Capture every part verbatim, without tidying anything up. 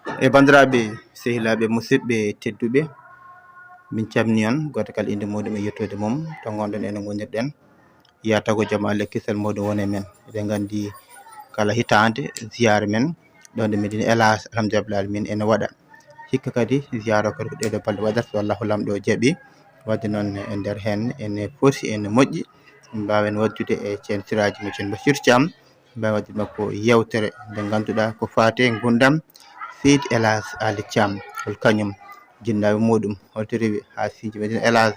E banndiraaɓe, sehilaaɓe, musidɓe tedduɓe, min calminii on, gooto kala innde muuɗum e yettoode mum, to ngonɗon e no ngonirɗen. Yaa tago jam Allah e kisal muuɗum won e men. Eɗen nganndi kala hitaande ziyaara men, ɗo nde meɗen, hélas, alhamdulillahi rabbil alamin, ene waɗa. Hikka kadi ziyaara o kadi ko ɗeeɗo balɗe waɗata, so Allahu Laamɗo jaɓi. Waɗde noon e nder heen ene foti, ene moƴƴi, mbaawen waɗdude e Ceerno Siraaji mo Ceerno Basiir Caam, mbaawen waɗdude makko yeewtere nde ngannduɗaa ko faati e ngurndan Seydi Elhadj Aali Caam, hol kañum jinnaaɓe muuɗum, holto rewi haa sinji meɗen Elhadj,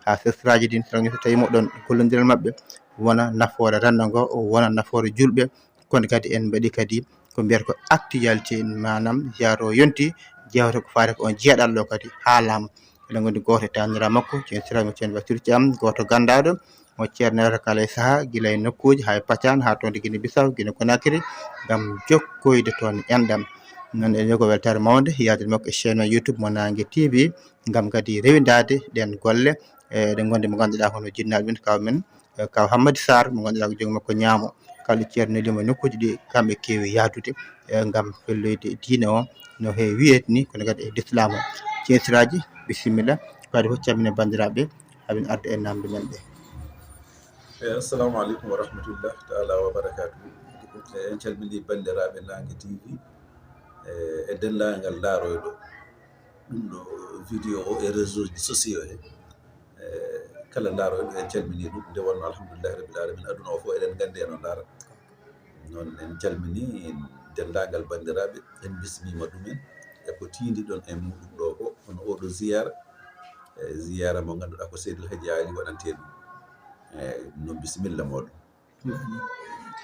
haa sesraaji ɗin, so tawi moɗon gollondiral maɓɓe wona nafoore renndo ngo, wona nafoore julɓe, kono kadi en mbaɗi kadi ko mbiyata ko actualité, maanaam ziyaara o yonti, jewte ko faati ko on jeeɗallo kadi haalaama. Eɗen ngonndi gooto e taaniraaɓe makko, Ceerno Siraaji mo Ceerno Basiir Caam, gooto ganndaaɗo, mo Ceerno nelata kala e sahaa, gila e nokkuuji haa e Pacaan, haa toon to Gine Bisaw, Gine Konakiri, ngam jokkoyde toon enɗam. Noon eɗen njogoo weltaare mawnde, yahdude makko e chaîne YouTube mo Naange T V, ngam kadi rewindaade ɗeen golle. E, eɗen ngonndi mo ngannduɗaa hono jinnaaɗo men, kaw men, e, kaw Hammadi Sarr, mo ngannduɗaa ko joom makko ñaamo. Kala ceerno nelii mo e nokkuuji ɗi kamɓe keewi yahdude, e, ngam felloyde diine o, no heewi wiyeede ni, kono kadi e lislaam o. Ceerno Siraaji, bisimilla, ko adii fof calminen banndiraaɓe, haa min arda e naamnde men ɗe. E, assalamu aleykum wa rahmatullah taala wa barakatuhu. E, en calminii banndiraaɓe Naange T V, e, e denndaangal ndaarooɗo ɗum ɗo vidéo o e réseau ji sociaux he. E, kala ndaarooɗo en calminii ɗum. Nde wonnoo, alhamdulillahi rabbil alamin, aduna o fof eɗen nganndi eno ndaara. Noon en calminii denndaangal banndiraaɓe, en mbismiima ɗumen e ko tiindiɗon e muuɗum ɗo ko, hono oɗo ziyaara, e ziyaara mo ngannduɗaa ko Seydil Hadji Aali waɗantee ɗum. E, no bisimilla mooɗon.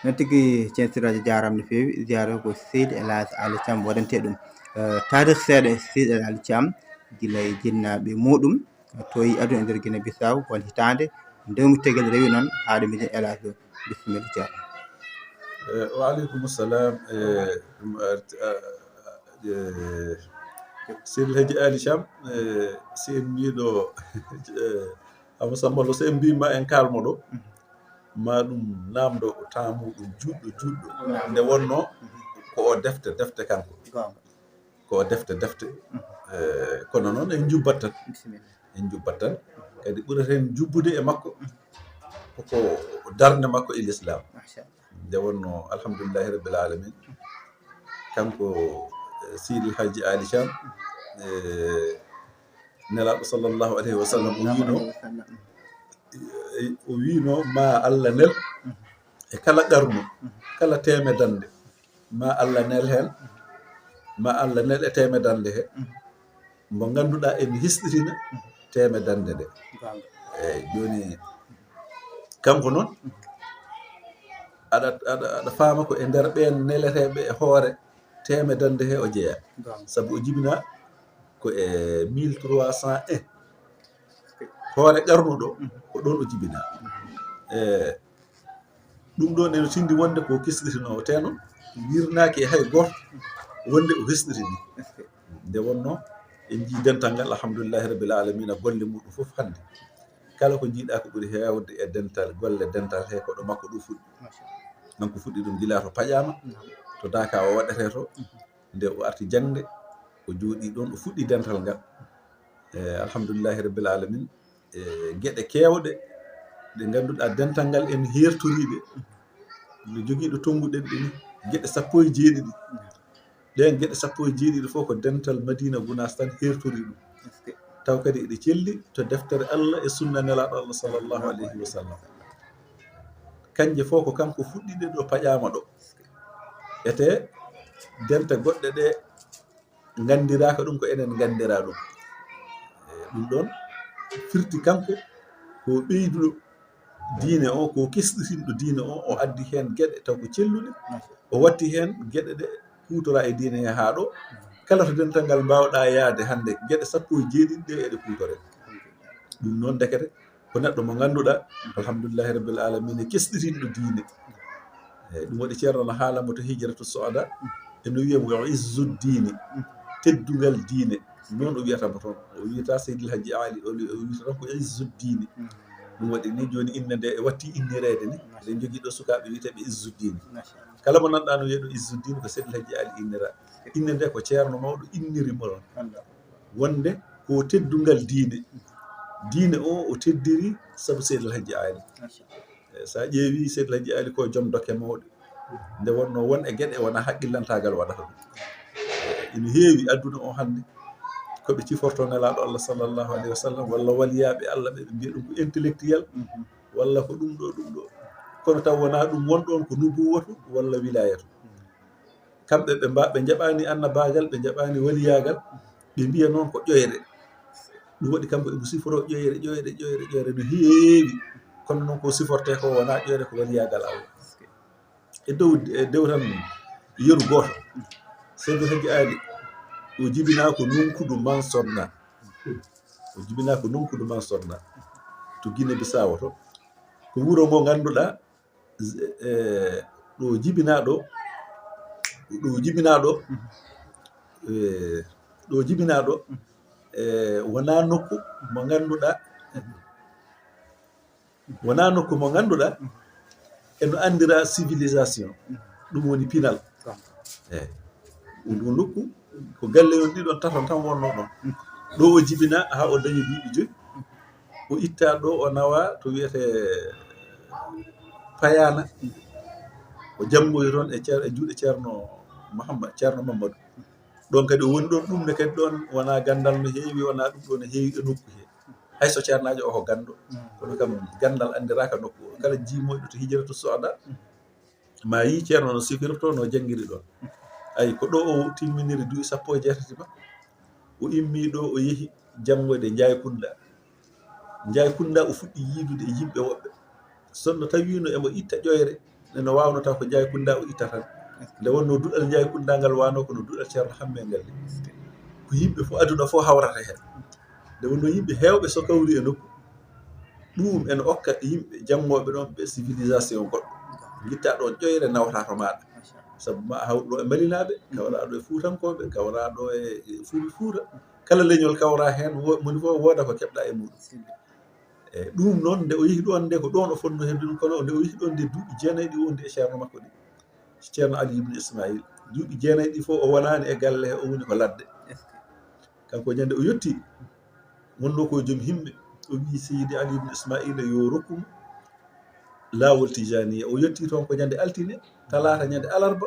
Noon tigi, Ceerno Siraaji, jaaraama no feewi. Ziyaara ko Seydi Elhadj Aali Caam waɗantee ɗum. E, taarih seeɗa e Seydi Elhadj Aali Caam, gila e jinnaaɓe muuɗum, toyi aduna e nder Gine Bisaw, won hitaande, ndewmi tegel rewi noon haa ɗo mbiɗen Elhadj ɗo. Bisimilla, ceerno. E, wa aleykum salam. E, ɗum, e, e, Seydi Elhadji Aali Caam, e, seen mbiɗo, e, Amadou Samba Lo, seen mbiima en kaalmo ɗo, ma ɗum naamndo ko temps muuɗum juutɗo, juutɗo. Nde wonnoo ko o defte, defte kanko. Goonga. Ko o defte, defte. Mhm. E, kono noon en njubbat tan. Bisimilla. En njubbat tan. Kadi ɓureten jubbude e makko ko, ko darnde makko e lislaam. Machallah. Nde wonnoo, alhamdulillahi rabbil alamin, kanko, e, Seydi Hadji Aali Caam, e, Nelaaɗo sallallahu alayhi wa sallam, o wiino, e, o wiino, ma Allah nel e kala qarnu, kala teemedannde, ma Allah nel heen, ma Allah nel e teemedannde he, mo ngannduɗaa ene hisɗitina teemedannde nde. Goonga. Eeyi, jooni, kanko noon, aɗa, aɗa, aɗa faama ko e nder ɓeen neleteeɓe e hoore teemedannde he o jeyaa. Goonga. Sabu o jibinaa ko e mille trois cent un. Hoore qarnu ɗo, ko ɗoon o jibinaa. E, ɗum ɗoon ene tindi wonde ko kisɗitinoowo, tee noon wirnaaki e hay gooto wonde o hisɗitini. Nde wonnoo, en njii dental ngal, alhamdulillahi rabbil alamina, golle muuɗum fof hannde. Kala ko njiiɗaa ko ɓuri heewde e dental, golle dental he, ko ɗo makko ɗo fuɗɗi. Machallah. Kanko fuɗɗi ɗum gila to paƴaama, naam, to Daaka o waɗetee to. Mhm. Nde o arti jaŋde, o jooɗii ɗoon, o fuɗɗi dental ngal. E, alhamdulillahi rabbil alamin. E, geɗe keewɗe ɗe ngannduɗaa dental ngal ene heertorii ɗe. No jogiiɗo tonnguɗen ɗe ni, geɗe sappo e jeeɗiɗi. Ɗeen geɗe sappo e jeeɗiɗi fof ko dental Madina Gunaas tan heertorii ɗum. Taw kadi eɗe celli to deftere Allah e sunna Nelaaɗo Allah sallallahu alayhi wa sallam. Kanje fof ko kanko fuɗɗi ɗe, ɗo paƴaama ɗo. Etee dente goɗɗe ɗe nganndiraaka ɗum ko enen nganndiraa ɗum. E, ɗum ɗoon firti kanko ko ɓeyduɗo diine o, ko kisɗitinɗo diine o, o addi heen geɗe taw ko celluɗe, o watti heen geɗe ɗe kuutoraa e diine he haa ɗo. Kala to dental ngal mbaawɗaa yahde hannde, geɗe sappo e jeeɗiɗi ɗe eɗe kuutoree. Ɗum noon ndekete ko neɗɗo mo ngannduɗaa, alhamdulillahi rabbil alamina, kisɗitinɗo diine. Eeyi, ɗum waɗi Ceerno no haala mo to Hijratu Soada, eno wiya mo Izzu diini, teddungal diine. Noon o wiyata mo toon. O wiyata Seydil Hadji Ali, o wi-, o wiyata toon ko Izzu diini. Ɗum waɗi ni jooni innde nde e watti innireede ni. Eɗen njogii ɗo sukaaɓe wiyeteeɓe Izzuddin. Kala mo nanɗaa no wiya ɗo Izzuddin ko Seydi El Hadji Ali innira. Innde nde ko ceerno mawɗo inniri mo ɗon. Wonde ko teddungal diine. Diine o, o teddiri sabu Seydi El Hadji Ali. Eh, so a ƴeewi Seydi El Hadji Ali ko joom dokke mawɗo. Nde wonnoo won e geɗe wonaa haqqillantaagal waɗata ɗum. Eh, ina heewi aduna o hannde ko ɓe ciforto Nelaaɗo Allah sallallahu alayhi wa sallam walla waliyaaɓe Allah ɓe, ɓe mbiya ɗum ko intellectuel walla ko ɗum ɗo, ɗum ɗo. Kono taw wonaa ɗum won ɗon ko nubuwatu walla wilayatu. Kamɓe ɓe mba-, ɓe njaɓaani annabaagal, ɓe njaɓaani waliyaagal, ɓe mbiya noon ko ƴoyre. Ɗum waɗi kamɓe ɓe siforo ƴoyre, ƴoyre, ƴoyre, ƴoyre no heewi. Kono noon ko sifortee ko wonaa ƴoyre, ko waliyaagal Allah. E dow, e dow tan yeru gooto. Seydi El Hadji Ali, o jibinaa ko nunkudu Mansonna. O jibinaa ko nunkudu Mansonna. To Guinée Bissau to. Ko wuro ngo ngannduɗaa, eh, ɗo jibinaa ɗo, ɗo jibinaa ɗo, eh, ɗo jibinaa ɗo, eh, wonaa nokku mo ngannduɗaa, wonaa nokku mo ngannduɗaa eno anndira civilisation. Ɗum woni pinal. Eyi. Ɗum nokku ko galle on ɗiɗon taton tan wonnoo ɗon. Ɗo o jibinaa haa o dañi duuɓi joyi. O ittaa ɗo, o nawaa to wiyetee Payana. O janngoyi toon e Ceer-, e juuɗe Ceerno Muhammad, Ceerno Mamadou. Ɗon kadi o woni ɗon, ɗum ne kadi ɗon wonaa ganndal no heewi, wonaa ɗum ɗo no heewi e nokku he. Hay so ceernaajo o ko ganndo, kono kam ganndal anndiraaka nokku o. Kala jiimooɗo to Hijratu Sohada, ma yii ceerno no sifirto, no janngiri ɗon. Ay, ko ɗo o timminiri duuɓi sappo e jeetati makko. O immii ɗo, o yehi janngoyde Njaay Kunda. Njaay Kunda o fuɗɗi yiidude e yimɓe woɓɓe. Sonno tawiino emo itta ƴoyre, nde no waawnoo taw ko Njaay Kunda o ittata. Nde wonnoo duɗal Njaay Kunda ngal waanoo kono duɗal Ceerno Hammee ngal ni. Ko yimɓe fof, aduna fof hawrata heen. Nde wonnoo yimɓe heewɓe so kawri e nokku, ɗum ene okka yimɓe janngooɓe ɗon ɓe civilisation goɗɗo. Ngitta ɗon ƴoyre nawata to maaɗa. Sabu ma a hawru ɗo e Malinaaɓe, kawraa ɗo e Fuutankooɓe, kawraa ɗo e, e Fuuta, Fuuta. Kala leñol kawraa heen, wo-, moni fof wooda ko keɓɗaa e muɗum. E ɗum noon, nde o yehi ɗoon, nde ko ɗoon o fotnoo heɓde ɗum, kono nde o yehi ɗoon, nde duuɓi jeenayi ɗi wondi e ceerno makko ɗi, Ceerno Ali ibn Ismail, duuɓi jeenayi ɗi fof o wonaani e galle he, o woni ko ladde. Kanko ñande o yetti, wonnoo ko joom himme, o wii Seydi Ali ibn Ismaila yo rokku mo laawol Tijaniya. O yetti toon ko ñande altine, talaata, ñande alarba.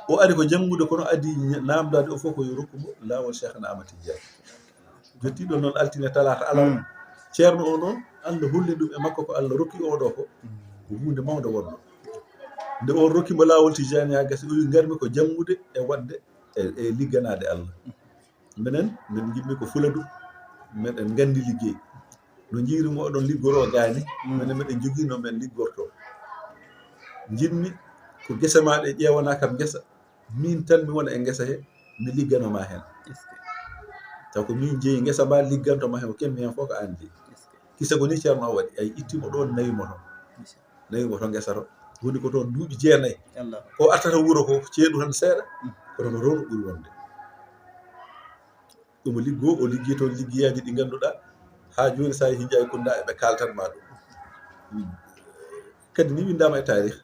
O ari ko janngude, kono adi ña-, naamndaade o fof ko yo rokku mo laawol Cheikhna Ahmad Tijani. Yettiiɗo noon altine, talaata, alarba. Mm. Ceerno o noon, Allah holli ɗum e makko ko Allah rokki o ɗo ko, ko huunde mawnde wonnoo. Nde on rokki mo laawol Tijani haa gasi, o wi, "Ngarmi ko janngude e waɗde e, e ligganaade Allah." Minen, min njiɗmi ko fuladu, meɗen nganndi liggey. No njiiri mo oɗon liggoroo gaani, mm, minen meɗen njogii no men liggortoo. Njiɗmi ko gese maa ɗe ƴeewanaa kam ngesa, min tan mi wona e ngesa he, mi ligganoo ma heen. Taw ko min jeyi ngesa mba, ligganto ma heen, ko kemmi heen fof ko aan jeyi. Kisa ko ni ceerno o waɗi, ay itti mo ɗoon, nawi mo toon. Nawi mo to ngesa to. Woni ko toon duuɓi jeenayi. Allah. Ko artata wuro ko ceeɗu tan seeɗa, mm, kono ko toon o ɓuri wonde. Omo liggoo, o liggii toon liggeyaaji ɗi ngannduɗaa, haa jooni so a yehii Njaay Kunda eɓe kaaltan ma ɗum. Mm. Kadi ni winndaama e taarih.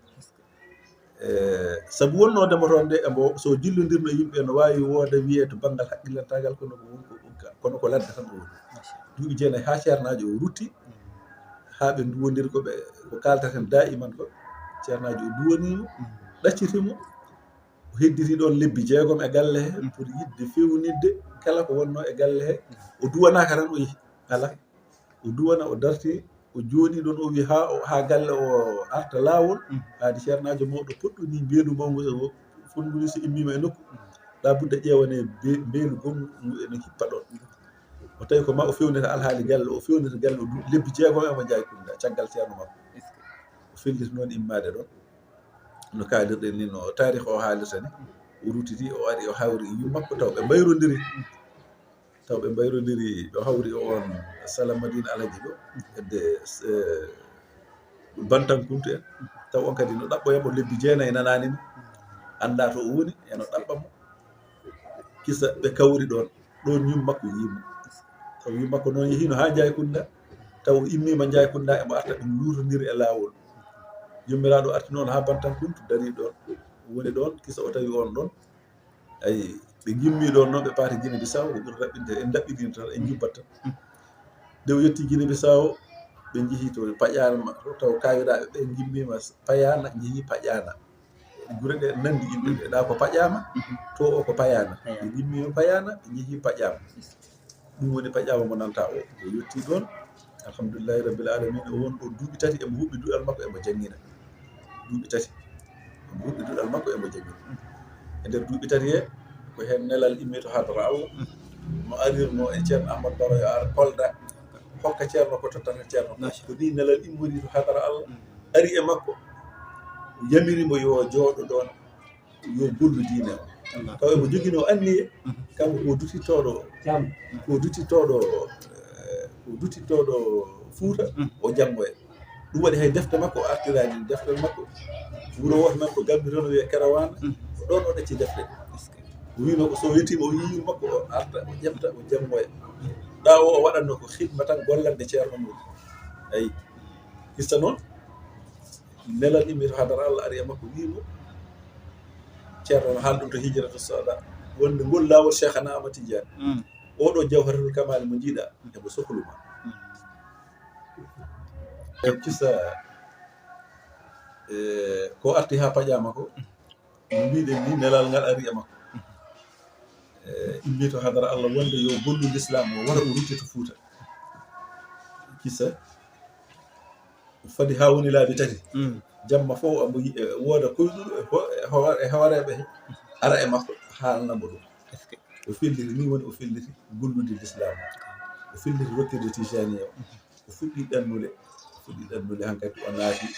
Eh, sabu wonnoode mo toon de, e mbo so jillondirno yimɓe, no waawi wooda wiyee to banngal haqqillantaagal, kono ko woni ko, kono ko ladde tan o woni. Duuɓi jeenayi haa ceernaajo o rutti, haa ɓe nduwondiri ko ɓe, ko kaaltaten daa'iman ko, ceernaajo o duwanii mo, ɗacciti mo, o hedditi ɗoon lebbi jeegom e galle he, mm, pour yiɗde fewnitde kala ko wonnoo e galle he. O duwanaaka tan o yehi, alaa. O duwana, o darti, o jooɗii ɗoon, o wi haa o, haa galle o arta laawol, mm, haadi ceernaajo mawɗo poɗɗunii mbeelu mawngu so, fonngudu so immiima e nokku, mm, laabudda ƴeewanee be-, mbeelu gonngu ene hippa ɗoon. O tawi ko ma o fewnita alhaali galle, o fewnita galle, o du-, lebbi jeegom e mo Njaay Kunda, caggal ceerno makko. O felliti noon immaade ɗoon. No kaalirɗen ni, no taarih o haalirta ni, o rutiti, o ari, o hawri e yumma makko, taw ɓe mbayrondiri. Taw ɓe mbayrondiri, ɓe hawri o on Salamadin Alaji ɗo, hedde, eh, Bantankuntu en. Taw on kadi no ɗaɓɓoya mo lebbi jeenayi nanaani mo. Anndaa to o woni, e no ɗaɓɓa mo. Kisa ɓe kawri ɗoon, ɗoon yumma makko yii mo. Taw yumma makko noon yehiino haa Njaay Kunda. Taw o immiima Njaay Kunda, emo arta, ɗum luutondiri e laawol. Yummiraaɗo arti noon haa Bantankuntu, darii ɗoon. Woni ɗoon, kisa o tawi oon ɗoon. Ay, ɓe ngimmi ɗoon noon, ɓe paati Gine Bisaw, ko ɓuri raɓɓinde, en ndaɓɓiɗino tan, en njubbat tan. Nde o yetti Gine Bisaw, ɓe njehii to Paƴaana, to taw kaawiraaɓe ɓe ngimmiima Payaana, njehii Paƴaana. Gure ɗe nanndi yimɓe ɓe, ɗa ko Paƴaama, to o ko Payaana. Ɓe ngimmiima Payaana, ɓe njehii Paƴaama. Ɗum woni Paƴaama mo nanta o. O yettii ɗoon. Alhamdulillahi Rabbil Alamina. O won ɗo duuɓi tati, emo huɓɓi duɗal makko, emo janngina. Duuɓi tati. Emo huɓɓi duɗal makko, emo janngina. E nder duuɓi tati he, ko heen nelal immi to hadara Allah. Mo arirno e Ceerno Ahmad Baro yo ar Kolda. Hokka Ceerno ko tottata Ceerno. Ko ni nelal immori to hadara Allah. Ari e makko. Yamiri mo yo jooɗo ɗoon. Yo gollu diine o. Taw emo joginoo anniye, kanko ko dutittooɗo, ko dutittooɗo, eh, ko dutittooɗo Fuuta, o janngoya. Ɗum waɗi hay defte makko o artiraani, defte makko. Wuro wooto nan ko Gambi toon, o wiya Kerawaana, ko ɗoon o ɗacci defte ɗe. O wiino ko so yettiima, o yiyi makko, o arta, o ƴefta, o janngoya. Ɗa o, o waɗatno ko xidma tan gollande Ceerno mum. Ayi, kissa noon, nelal immi to hadara Allah, ari e makko, wiimo, Ceerno no haali ɗum to Hijratu Saada, wonde ngol laawol Cheikhana Ahmad Tidiane. Oɗo Jawharatul Kamal mo njiiɗa, emo soklu ma. E kisa, e, ko arti haa paƴaama ko, no mbiɗen ni, nelal ngal ari e makko. E, immi to hadara Allah wonde yo gollu l'islam o, wara o rutte to Fuuta. Kisa, fadi haa woni laabi tati. Jamma fof amo yi-, e, wooda koyɗuɗo e ho-, e hoore-, e hooreeɓe he, ara e makko, haalna mo ɗum. O felliti, ni woni o felliti gollude l'islam o. O felliti rokkirde Tijaniya o. O fuɗɗi ɗannude, o fuɗɗi ɗannude hankadi, o naati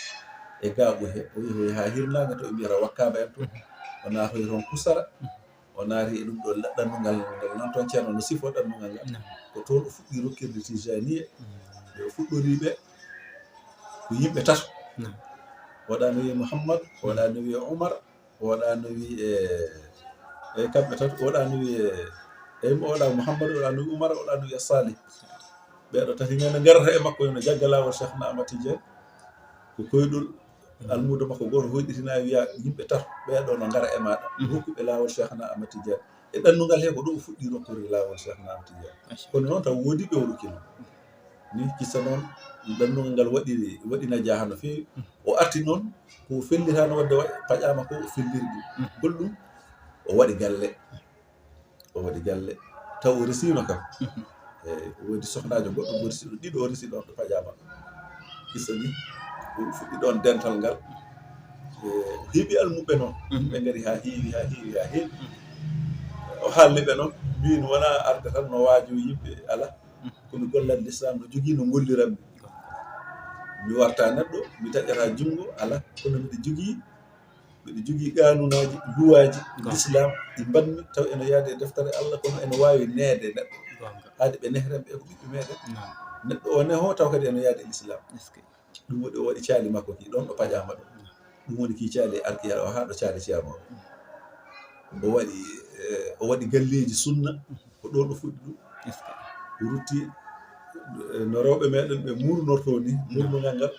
e Gaaɓu he, o yehi haa hirnaange to ɓe mbiyata Wakkaaba en to. O naatoyi toon Kusara, o naati e ɗum ɗo ɗannungal ngal, non toon Ceerno no sifoo ɗannungal ngal. Ko toon o fuɗɗi rokkirde Tijaniya, ɓe o fuɗɗori ɓe ko yimɓe tato. Waɗa no wiye Muhammad, waɗa no wiye Umar, o waɗa no wiye, e kamɓe tato, o waɗa no wiye, e mo waɗa Muhammad, o waɗa no wiye Umar, o waɗa no wiye Salih. Ɓeeɗo tati ñande ngarata e makko, no jagga laawol Cheikhna Ahmad Tidiane. Ko koyɗol almuudo makko gooto hoyɗitina, wiya yimɓe tato ɓeeɗo no ngara e maaɗa. Hokkuɓe laawol Cheikhna Ahmad Tidiane. E ɗannungal he ko ɗo o fuɗɗi rokkorde laawol Cheikhna Ahmad Tidiane. Kono noon taw woodi ɓe o rokkino. Ni kissa noon, ɗannungal ngal waɗi, waɗi najaaha no feewi. O arti noon, ko fellitaano waɗde wa-, paƴaama ko o felliri ɗum. Holɗum? O waɗi galle. O waɗi galle. Taw o resiino kam. E, woodi sohnaajo goɗɗo mo resiɗo, ɗiɗo o resi ɗoon to paƴaama. Kissa ni, o fuɗɗi ɗoon dental ngal. E, o heɓi almuɓɓe noon. Yimɓe ngari haa heewi, haa heewi, haa heewi. O haalni ɓe noon, mbiyi wonaa arde tan no waajo yimɓe, alaa. Ko mi gollan l'islam, no jogii no ngolliranmi. Mi warta neɗɗo, mi taƴata junngo, alaa. Kono miɗo jogii, miɗo jogii qaanuunaaji, luwaaji, l'islam, ɗi mbaɗmi, taw ene yahdi e deftere Allah, kono ene waawi nehde neɗɗo. Haade ɓe nehren ɓe ko ɓiɓɓe meɗen. Neɗɗo o neho, taw kadi ene yahdi e l'islam. Ɗum waɗi o waɗi caali makko ki, ɗoon ɗo paƴaama ɗo. Ɗum woni ki caali arkiya o haa ɗo caali Ceerno o. O waɗi, eh, o waɗi galleeji sunna, ko ɗoon o fuɗɗi ɗum. O rutti, eh, no rewɓe meɗen ɓe murnortoo ni, murnungal ngal,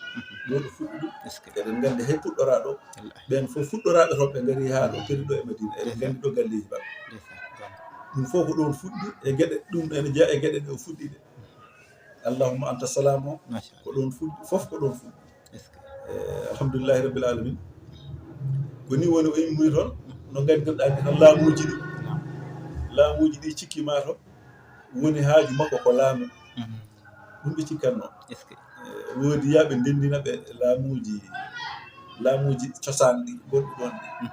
ɗoon o fuɗɗi ɗum. Eɗen nganndi hay puɗɗoraa ɗo. Ɓeen fof fuɗɗoraaɓe toon ɓe ngari haa ɗo, kadi ɗo e Madina. Eɗen nganndi ɗo galleeji maɓɓe. Ɗum fof ko ɗoon fuɗɗi e geɗe, ɗum ene jeyaa e geɗe ɗe o fuɗɗi ɗe. Allahumma anta salam o, ko ɗoon fuɗɗi, fof ko ɗoon fuɗɗi. Eh, alhamdulillahi rabbil alamin. Ko ni woni o immoyi toon, no nganndirɗaa ni tan laamuuji ɗi. Laamuuji ɗi cikki ma to woni haaju makko ko laamu. Ɗum ɓe cikkatno. Eh, woodi yaaɓe ndenndina ɓe laamuuji, laamuuji cosaan ɗi, gonɗi ɗoon ɗi.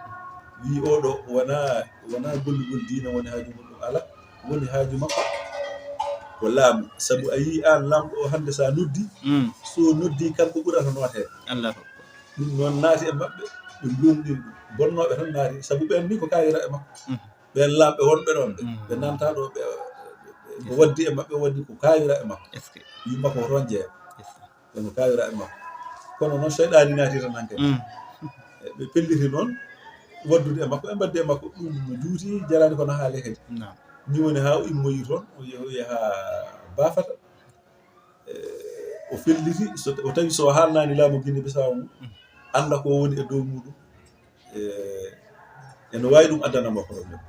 Wii oɗo wonaa, wonaa gollugol diina woni haaju mum ɗum, alaa. Woni haaju makko ko laamu. Sabu a yii aan laamɗo o hannde so a noddi, so noddi kanko ɓurata nooteede. Allahu Akbar. Ɗum noon naati e maɓɓe, ɓe ngonɗini ɗum. Bonnooɓe tan naati, sabu ɓeen ni ko kaawira e makko. Ɓeen laamɓe wonɓe ɗoon ɓe, ɓe nanta ɗo, ɓe, ɓe, ɓe waddi e maɓɓe, waddi ko kaawira e makko. Yumma ko toon jeeya. Ɓe no kaawira e makko. Kono noon seyɗaani naati tan hankadi. E ɓe pelliti noon waddude e makko, ɓe mbaddi e makko. Ɗum no juuti, jaraani kono haale kadi. Ni woni haa o immoyi toon, o yehi, o yehi haa Baafata. E, O felliti, so o tawi so o haalnaani laamu Guinée Bissau mum, annda ko woni e dow muɗum. E, ene waawi ɗum addana mo problème.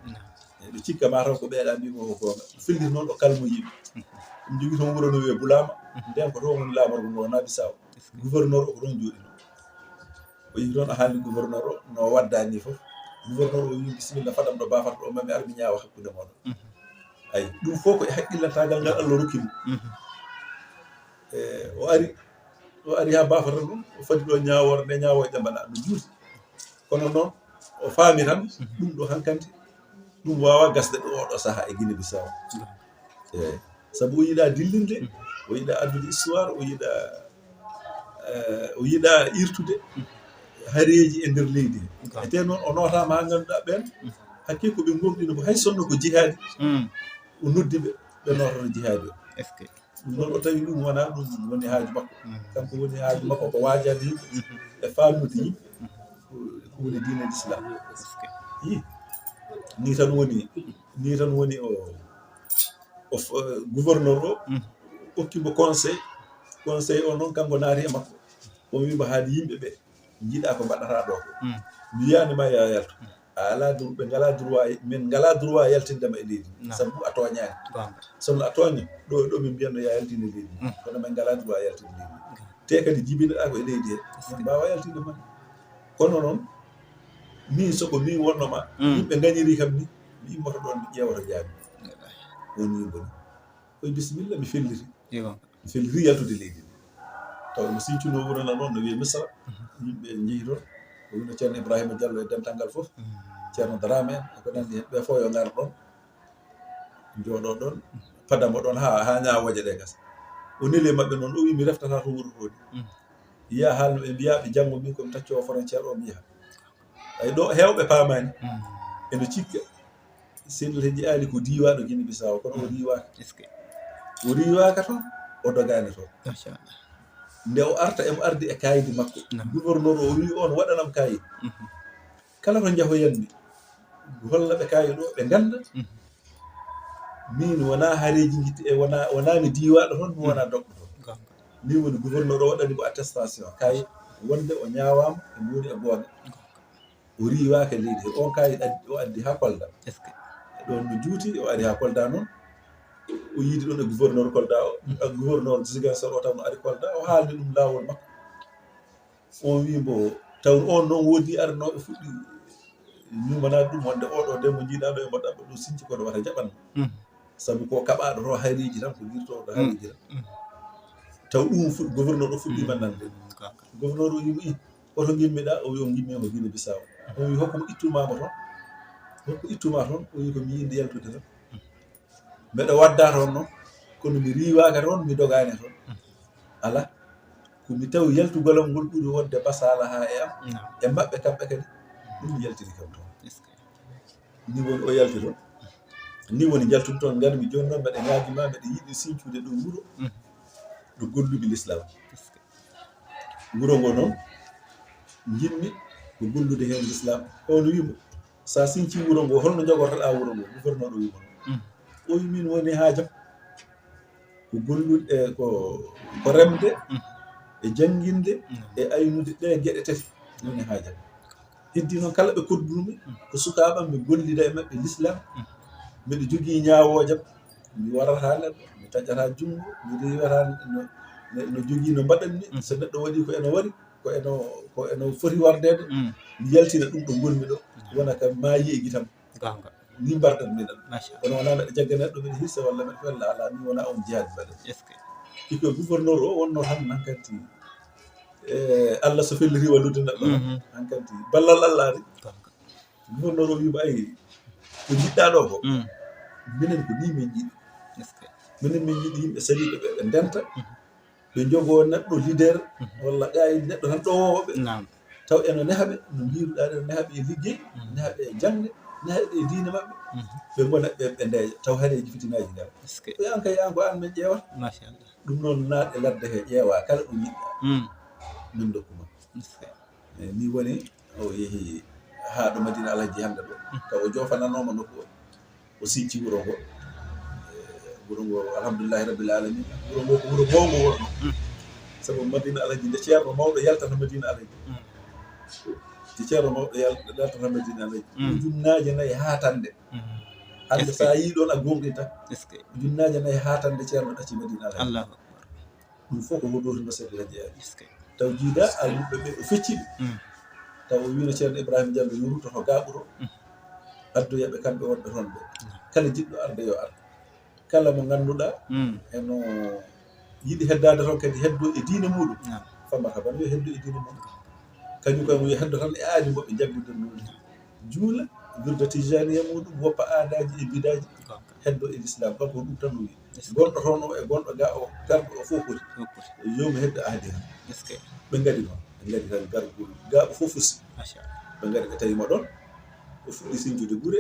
Eɓe cikka ma taw ko ɓeeɗa mbi mo ko goonga. Felliti noon o kalmo yimɓe. Ɗum jogii toon wuro no wiyee Bulaama. Nden ko toon woni laamorgo ngo wonaa Bissau. Gouverneur o ko toon jooɗi noon. O yehi toon, o haalni gouverneur o no waddaa ni fof. Gouverneur o wi bisimilla, fadam ɗo baafarɗo o, mami ar mi ñaawa hakkunde mooɗon. Ay, ɗum fof ko e haqqillantaagal ngal Allah rokki mo. E, o ari, o ari haa baafarɗo ɗum, o fadi ɗo ñaawoore nde, ñaawooje ɗe mbaɗa no juuti. Kono noon, o faami tan, ɗum ɗo hankadi, ɗum waawaa gasde ɗo oɗo sahaa e Guinée Bissau. Eyi. Sabu o yiɗaa dillinde, o yiɗaa addude histoire, o yiɗaa, eh, o yiɗaa irtude hareeji e nder leydi he. E tee noon, o nootaama haa ngannduɗaa ɓeen, hakkee ko ɓe ngomɗino ko hay sonno ko jihaadi, o noddi ɓe, ɓe nootata jihaadi o. Ɗum noon o tawi ɗum wonaa ɗum woni haaju makko. Kanko woni haaju makko ko waajaade yimɓe e faamnude yimɓe ko, ko woni diine Islam. Yi, nii tan woni, nii tan woni o, o f-, gouverneur o okki mo conseil. Conseil o noon kanko naati e makko. O wi mo haade yimɓe ɓe njiɗaa ko mbaɗataa ɗo ko. Mi wiyaani ma yo a yaltu. A alaa dro-, ɓe ngalaa droit, min ngalaa droit yaltinde ma e leydi. Sabu a tooñaani. Sono a tooña, ɗo, ɗo min mbiyanno yo a yaltine leydi. Kono min ngalaa droit yaltinde leydi. Te kadi jibinoɗaa ko e leydi he. Min mbaawa yaltinde ma. Kono noon, min so ko min wonno ma, yimɓe ngañiri kam ni, mi immoto ɗoon, mi ƴeewoto jaami. Woni yimɓe ni. Koye bisimilla, mi felliti. Iyo. Mi felliti yaltude leydi ndi. Taw no sincunoo wuro nan ɗoon, no wiyee Misra. Yimɓe njehi toon. O wino Ceerno Ibrahima Diallo e dental ngal fof. Ceerno Dramé en, e ko nanndi heen. Ɓe fof yo ngar ɗoon. Njooɗo ɗoon. Padamo ɗoon haa, haa ñaawooje ɗe gasa. O neli e maɓɓe noon, o wi mi reftata to wuro to ni. Yiya haalno ɓe mbiya ɓe janngo min ko mi taccoowo frontière o mi yaha. Ay ɗo heewɓe paamaani. Eno cikka. Seydi Alhaji Ali ko diiwaaɗo Guinée Bissau, kono o riiwaaka. O riiwaaka toon, o dogaani toon. Nde o arta, emo ardi e kaayidi makko. Gouverneur o wi on waɗanam kaayidi. Kala to njahoyanmi, holla ɓe kaayidi o, ɓe ngannda. Min wonaa hareeji njitti, e wonaa, wonaa mi diiwaaɗo toon, mi wonaa doɓɗo toon. Min woni gouverneur o waɗani mo attestation, kaayidi wonde o ñaawaama, emo woni e goonga. O riiwaaka e leydi he. On kaayidi o addi haa Kolda. Ɗoon no juuti, o ari haa Kolda noon. O yiidi ɗoon e gouverneur Kolda o, e gouverneur Ziguinchor o, taw no ari Kolda, o haalni ɗum laawol makko. On wii mbo, taw on noon woodi arnooɓe fuɗɗi ñuumanaade ɗum, wonde oɗo de mo njiiɗaa ɗo e mo ɗaɓɓa ɗo sinci kono wata jaɓan. Sabu ko kaɓaaɗo to hareeji tan, ko girtooɗo hareeji tan. Taw ɗum fuɗ-, gouverneur o fuɗɗiima nande. Gouverneur o wii mo, "Ih, hoto ngimmiɗaa?" O wii, "O ngimmi ko Guinée Bissau." O wii, "Hokku mo ittu maa mo toon. Hokku ittu maa toon." O wii, "Ko mi yiɗi yaltude toon." Mbeɗa wadda toon noon, kono mi riiwaaka toon, mi dogaani toon. Alaa, ko mi tawi yaltugol am ngol ɓuri wonde basaala haa e am, e maɓɓe kamɓe kadi, ɗum yaltini kam toon. Ni woni o yalti toon. Ni woni njaltumi toon, ngarmi jooni noon, mbeɗa ñaagi ma, mbeɗa yiɗi sincude ɗo wuro, ɗo golluɓe l'islam. Wuro ngo noon, njiɗmi ko gollude heen l'islam. On wii mo, "So a sincii wuro ngo, holno njogortoɗaa wuro ngo?" Gouverneur o wii mo noon. O wii, "Min woni haajam ko gollude, e ko, ko remde, e jannginde, e aynude, ɗe geɗe tati woni haajam." Heddi noon kala ɓe koddumi, ko sukaaɓe am, mi gollida e maɓɓe l'islam. Mbeɗa jogii ñaawoojam, mi warataa neɗɗo, mi taƴataa junngo, mi riiwataa no, no, no jogii no mbaɗanmi. So neɗɗo waɗi ko eno wari, ko eno, ko eno foti wardeede, mi yaltina ɗum ɗo ngonmi ɗo, wona kam maayi e gitam. Ni mbardan minen. Kono wonaa mbeɗa jagga neɗɗo, mbeɗa hirsa walla mbeɗa fella, alaa, ni wonaa on jihaad mbaɗen. Iko gouverneur o wonno tan hankanti, e, Allah so felliti wallude neɗɗo tan, hankanti ballal Allah ari. Gouverneur o wiima, "Ay, ko njiɗɗaa ɗo ko, minen ko ni min njiɗi. Minen min njiɗi yimɓe saliiɓe ɓe, ɓe ndenta, ɓe njogoo neɗɗo leader, walla gaa e neɗɗo tan ɗowoowo ɓe. Taw eno neha ɓe, no mbiiruɗaa, eno neha ɓe e liggey, neha ɓe e jaŋde, neha ɓe e diine maɓɓe. Ɓe ngona ɓe, ɓe ndeeƴa, taw hareeji fitinaaji ngal." Ko an kay, an ko an min ƴeewata. Ɗum noon, naat e ladde he, ƴeewaa kala ɗo njiɗɗaa. Min ndokku ma. E, ni woni o yehi haa ɗo Madina Alhaji hannde ɗo. Taw o joofananooma nokku o. O sinci wuro ngo. E, wuro ngo, alhamdulillahi rabbil alamin. Wuro ngo ko wuro mawngo wonno. Sabu Madina Alhaji, nde ceerno mawɗo yaltata Madina Alhaji, nde ceerno mawɗo yal- yaltata Madina Alhaji, ujunnaaje nayi haa tande. Hannde, so a yii ɗoon, a goongɗinta. Ujunnaaje nayi haa tande ceerno ɗacci Madina Alhaji. Allahu akbar. Ɗum fof ko hoɗootino Seydi Alhaji Ali. Taw jiida almuɓɓe ɓe, o fecci ɓe. Taw o wiino ceerno Ibrahima Diallo yo rutto to Gaaɓuro, addoya ɓe kamɓe wonɓe toon ɓe. Kala jiɗɗo arde yo ar. Kala mo ngannduɗaa eno yiɗi heddaade toon kadi heddo e diine muɗum. Famata ban yo heddo e diine muɗum. Kañum koye mum yo heddo tan e aadi mbo ɓe njaggidirnoo ndi. Juula, wirda tijaniya muɗum, woppa aadaaji e bidaaji, heddo e l'islam. Kanko ko ɗum tan o wiyi. Gonɗo toon o e gonɗo ga o, garɗo o fof foti. Yo mi heddo aadi han. Ɓe ngadi noon, ɓe ngadi tan gargol gaaɓo fof fusi. Ɓe ngadi ɓe tawi mo ɗoon. O fuɗɗi sinjude gure.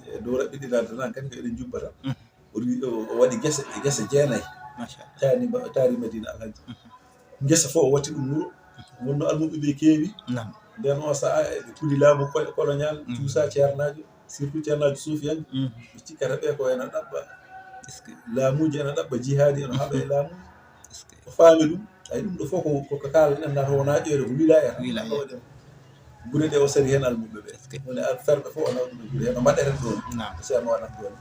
E dow raɓɓiɗinaade tan kadi ko eɗen njubba tan. O ri- o- o waɗi gese, gese jeenayi. Taari ma- taari Madina Alhaji. Ngesa fof o watti ɗum wuro. Wonno almuɓɓe ɓe keewi. Nden o sa'a eɓe kuli laamu ko- colonial, cuusa ceernaajo, surtout ceernaajo suufiyanke. Ɓe cikkata ɓe ko ena ɗaɓɓa laamuuji, ena ɗaɓɓa jihaadi, ena haɓa e laamuuji. O faami ɗum. Ay, ɗum ɗo fof ko- ko- ko kaalɗen nata wona ƴeewde ko wilaya tan. Gure ɗe o sari heen almuɓɓe ɓe. Woni al- ferɓe fof o nawa ɗum e gure heen, no mbaɗeten ɗoon. Ceerno waɗat ɗoon.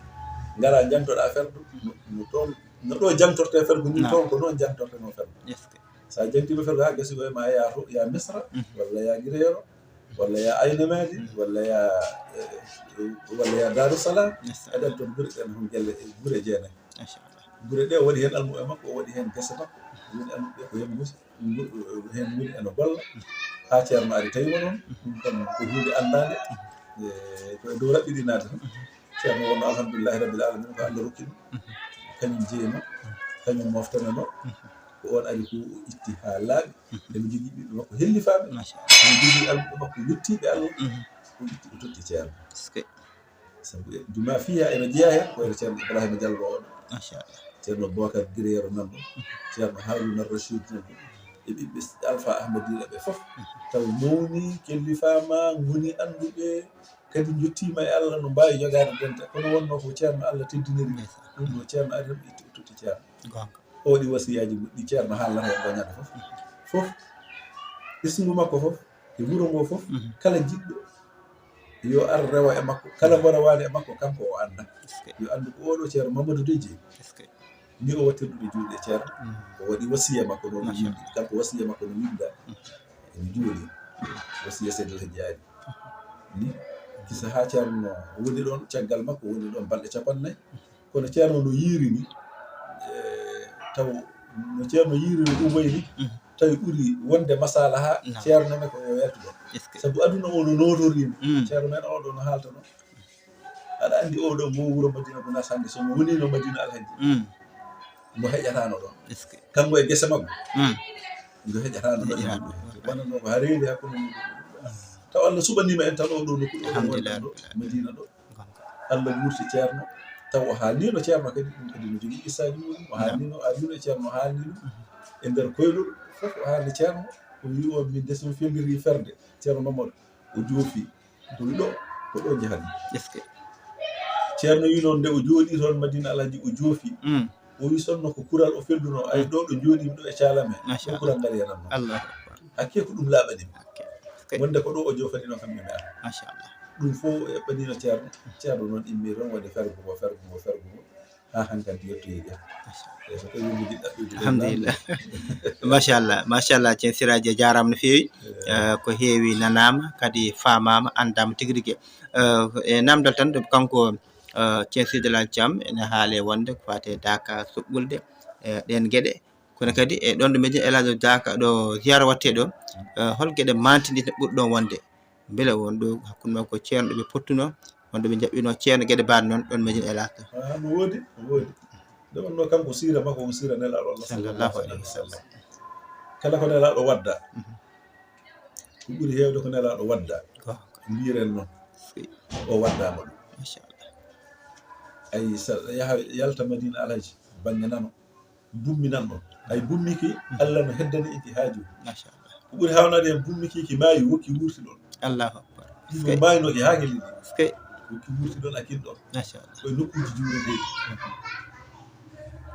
Ngara jantoɗa ferdu, no- no toon, no ɗo jantorte ferdu ni, toon ko noon jantortenoo ferdu. So a jantiima ferdu haa gasi, ko e ma yaa to, yaa Misra, walla yaa Gireyoro, walla yaa Aynamaadi, walla yaa, eh, walla yaa Daaru Salaam. Eɗen toon gure ɗen, hon gelle, eh, gure jeenayi. Gure ɗe o waɗi heen almuɓɓe makko, o waɗi heen gese makko, o waɗi almuɓɓe ko heen musi. Heen woni eno golla haa ceerno ari tawi mo ɗoon. Ɗum kam ko huunde anndaande. E, ko e dow raɓɓiɗinaade tan. Ceerno wonno alhamdulillahi rabbil alamin, ko Allah rokki ɗum. Kañum jeeyno, kañum moftanano. Ko oon ari ko o itti haa laaɓi. Nde mi jogii ɓiɓɓe makko hellifaaɓe. Mi jogii almuɓɓe makko yettiiɓe Allah. O itti o totti ceerno. Sabu e- duma fiya ene jeyaa heen ko wayno ceerno Ibrahima Diallo oɗo, ceerno Bocar Gireyoro nan ɗo, ceerno Haruna Rachid nan ɗo, e ɓiɓɓe Alpha Ahmadiɗo ɓe fof. Taw mawni, kellifaama, ngoni annduɓe, kadi njottiima e Allah no mbaawi jogaade dente. Kono wonno ko ceerno Allah teddiniri. Ɗum ɗo ceerno ari tan itti o totti ceerno. O waɗi wasiyaaji goɗɗi ceerno haalata e goñaɗo fof. Fof, ɓesngu makko fof, e wuro ngo fof, kala jiɗɗo yo ar rewa e makko, kala mbo rewaani e makko, kanko o annda. Yo anndu ko oɗo ceerno Mamadou Dejje. Ni o wattirɗo ɗo juuɗe ceerno. O waɗi wasiya makko noon, o windi. Kanko wasiya makko no winda. Ene juuli. Wasiya Seydi El Hadji Ali. Ni kisa haa ceerno woni ɗoon, caggal makko woni ɗoon balɗe capanɗe nayi. Kono ceerno no yiiri ni, eh, taw no ceerno yiiri no ɗum wayni, tawi ɓuri wonde masala haa ceerno ne ko yo yaltu ɗoon. Sabu aduna o no nootorii ni. Ceerno men oɗo no haalta noon. Aɗa anndi oɗo mo wuro Madina Gunaas hannde, so mo woniino Madina Alhaji, mo heƴataano ɗoon. Kanko e gese makko, mo heƴataano ɗoon. Wonanno ko haa reeri hakkunde mum. Taw Allah suɓaniima en tan oɗo nokku ɗo, Madina ɗo. Allah wuurti ceerno, taw o haalniino ceerno kadi, ɗum kadi no jogii qissaaji mum. O haalniino, o haalniino e ceerno, o haalni ɗum e nder koyɗol fof, o haalni ceerno, o wii o, min de so mi felliti ferde, ceerno Mamadou, o joofi, o wi ɗo, ko ɗo njahatmi. Ceerno wii noon, nde o jooɗii toon Madina Alhaji, o joofi, o wi sonno ko kural o fellunoo, ay ɗo, ɗo njooɗiimi ɗo e caalam he, ɗo kural ngal yanatnoo. Hakkee ko ɗum laaɓani mi. Wonde ko ɗo o joofani noon kam mi ara. Ɗum fof o eɓɓaniino ceerno. Ceerno noon immii toon waɗi fergo ngo, fergo ngo, fergo ngo. Haa hankadi yettoyi ga. Alhamdulillah. Machallah, machallah, Ceerno Siraaji, a jaaraama no feewi. Eh, ko heewi nanaama, kadi faamaama, anndaama tigi rigi. Eh, e naamndal tan, kanko, eh, Ceerno Seydi El Hadji Thiam ene haale wonde ko faati e daaka suɓɓulde, eh, ɗeen geɗe. Kono kadi e ɗoon ɗo meɗen El Hadji daaka ɗo ziyaara waɗtee ɗo, eh, hol geɗe maantiniiɗe ɓuri ɗoon wonde? Mbele won ɗo hakkunde makko e ceerno ɗo ɓe pottunoo, won ɗo ɓe njaɓɓinoo ceerno geɗe baaɗe noon, ɗoon meɗen El Hadji? Ah, no woodi, no woodi. Nde wonnoo kanko siira makko ko siira Nelaaɗo Allah sallallahu alaihi wasallam. Kala ko Nelaaɗo wadda, ko ɓuri heewde ko Nelaaɗo wadda, mbiren noon, o waddaama ɗum. Machallah. Ay, sa yaha yalta Madina Alhaji, bannge nano, bummi nan ɗon. Ay, bummi ki, Allah no heddani en ki haaju. Machallah. Ko ɓuri haawnaade en, bummi ki, ki maayi, wokki wuurti ɗon. Allahu akbar. Ɗum no maayno ki haa ki lili. Wokki wuurti ɗon, a kin ɗon. Machallah. Koye nokkuuji juureteeɗi.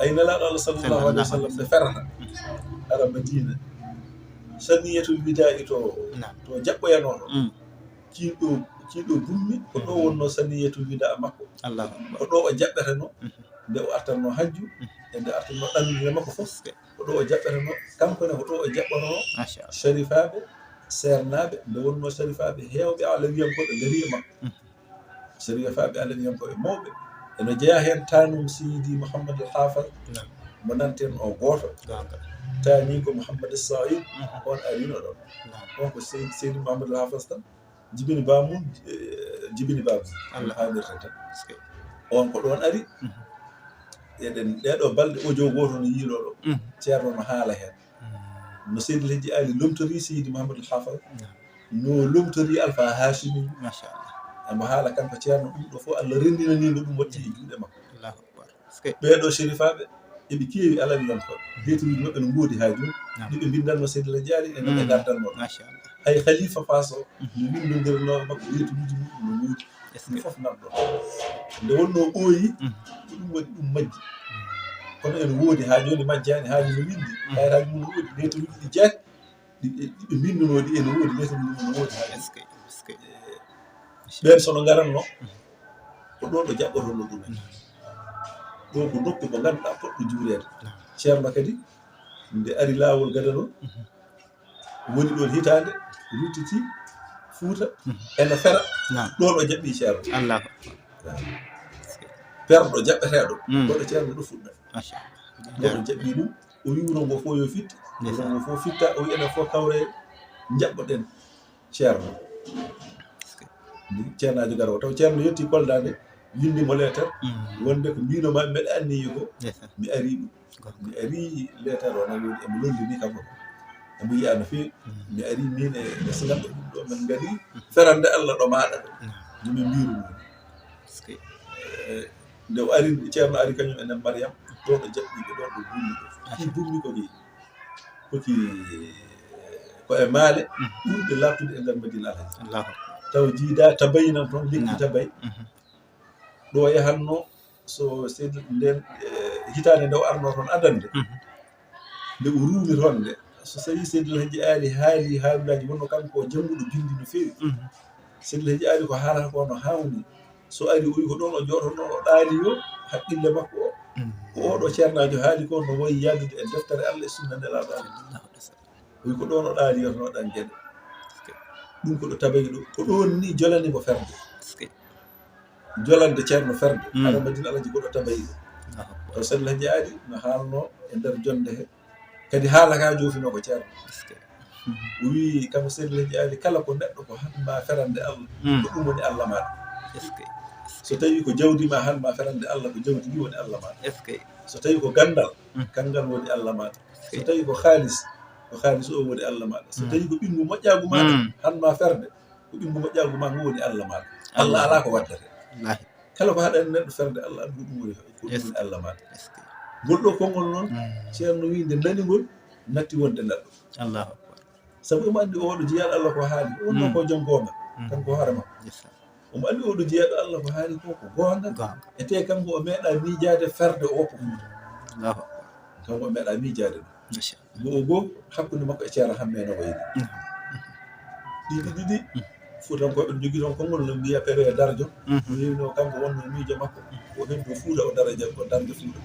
Ay, Nelaaɗo Allah sallallahu alaihi wasallam nde ferata. Ara Madina, saniyatul widaa to, to jaɓɓoyanooɗo. Kiiɗo kiiɗo bummi ko ɗo wonno saniyatul widaa makko. Allahu akbar. Ko ɗo o jaɓɓeteno nde o artanno hajju, e nde artanno ɗannde makko fof. Ko ɗo o jaɓɓeteno, kanko ne ko ɗo o jaɓɓono sharifaaɓe seernaaɓe, nde wonno sharifaaɓe heewɓe alawiyankooɓe ngari e makko. Sharifaaɓe alawiyankooɓe mawɓe, eno jeyaa heen taanum Seydi Mouhamadou Hafal, mo nanten o gooto. Taani ko Mouhamadou Saïd, on arino ɗon. On ko Seydi, Seydi Mouhamadou Hafal tan jibini bamum, eh, jibini bamum. Haadirta tan. On ko ɗon ari. Eɗen ɗeɗo balɗe audio gooto no yiilo ɗo. Ceerno no haala heen. No Seydi El Hadji Ali lomtori Seydi Mouhamadou Hafal. No lomtori Alpha Hashimi. Machallah. Emo haala kanko ceerno ɗum ɗo fof Allah renndinaniimo ɗum watti e juuɗe makko. Allahu akbar. Ɓeeɗo sherifaaɓe eɓe keewi alawiyankooɓe. Leeturuuji maɓɓe no ngoodi haa jooni. Ɗi ɓe mbinndanno Seydi El Hadji Ali e no ɓe ngardanno ɗum. Machallah. Hay Khalifa Fass o no winndondirnoo makko leeturuuji mum no ngoodi. Ɗum fof nanɗo. Nde wonno ɓooyi, ko ɗum waɗi ɗum majji. Kono ene woodi haa jooni majjaani, haa jooni winndi. Kayraaji mum no woodi, leeturuuji ɗi jeeg, ɗi, ɗi, ɗi ɓe mbinnunoo ɗi ene woodi, leeturuuji mum no woodi haa jooni. Ɓeen so no ngaranno, ko ɗo ɗo jaɓɓotonno ɗumen. Ɗo ko nokku mo ngannduɗaa poɗɗo juureede. Ceerno kadi, nde ari laawol gadano, woni ɗon hitaande, ruttiti Fuuta, ene fera, ɗon o jaɓɓi ceerno. Allahu akbar. Perɗo jaɓɓeteeɗo, ɗo ɗo ceerno ɗo fuɗɗa. Machallah. Ɗo ɗo jaɓɓi ɗum, o wi wuro ngo fof yo fitte, wuro ngo fof fitta, o wi enen fof kawre, njaɓɓoɗen ceerno. Ceernaajo garoowo, taw ceerno yetti Kolda nde, winndi mo leetar, wonde ko mbino ma mbeɗa anniyi ko, mi ari ɗum. Mi ari leetar o, na woni emo lollini kam ko. Emo yiya no feewi. Mi ari min e, e sinanɓe ɗum ɗo, min ngari ferande Allah ɗo maaɗa ɗo. No min mbiru ɗum. Eh, nde o ari, ceerno ari kañum enen Mariam, ɗo ɗo jaɓɓiɓe, ɗo ɗo bummi ɗo. Ki bummi ko ki, ko ki, ko e maale ɓurɗe laaɓtude e nder Madina Alhaji. Allahu akbar. Taw jiida tabayi nan toon, lekki tabayi. Ɗo yahanno so Seydi nden, eh, hitaande nde o arno toon adannde. Nde o ruumi toon nde, so tawi Seydi El Hadji Ali haali haalaaji wonno kanko o jannguɗo binndi no feewi. Seydi El Hadji Ali ko haalata ko no haawni. So ari o wi ko ɗon o jootonoo o ɗaani yo haqqille makko o. Ko oɗo ceernaajo haali ko no wayi yaadude e deftere Allah e sunna Nelaaɗo Allah. O wi ko ɗon o ɗaani yo no ɗan geɗe. Ɗum ko ɗo tabayi ɗo. Ko ɗon ni jolani mo ferde. Jolande ceerno ferde. Hara Madina Alhaji ko ɗo tabayi ɗo. Allahu akbar. Taw Seydi El Hadji Ali no haalno e nder jonde he. Kadi haala ka joofino ko ceerno. O wi kam Seydi El Hadji Ali kala ko neɗɗo ko han ma ferande Allah. Ko ɗum woni Allah maaɗa. So tawi ko jawdi ma han ma ferande Allah, ko jawdi ndi woni Allah maaɗa. So tawi ko ganndal, kanngal woni Allah maaɗa. So tawi ko haalis, ko haalis o woni Allah maaɗa. So tawi ko ɓinngu moƴƴaagu maaɗa, han ma ferde, ko ɓinngu moƴƴaagu ma ngu woni Allah maaɗa. Allah alaa ko waddata. Kala ko haɗani neɗɗo ferde Allah, anndu ko ɗum woni, ko ɗum woni Allah maaɗa. Ngol ɗo konngol noon, ceerno wi nde nani ngol, natti wonde neɗɗo. Allahu akbar. Sabu omo anndi oɗo jeyaaɗo Allah ko haali, wonno ko jom goonga, kanko hoore makko. Omo anndi oɗo jeyaaɗo Allah ko haali ko, ko goonga. Goonga. E te kanko o meeɗa miijaade ferde o ko. Allahu akbar. Kanko o meeɗa miijaade ɗum. Machallah. Goo goo, hakkunde makko e Ceerno Hammee no wayri. Ɗiɗi ɗiɗi, Fuutankooɓe no jogii toon konngol no mbiya Pere Darjo. Wino kanko wonno miijo makko. O heddo Fuuta, o daraja, o darja Fuuta.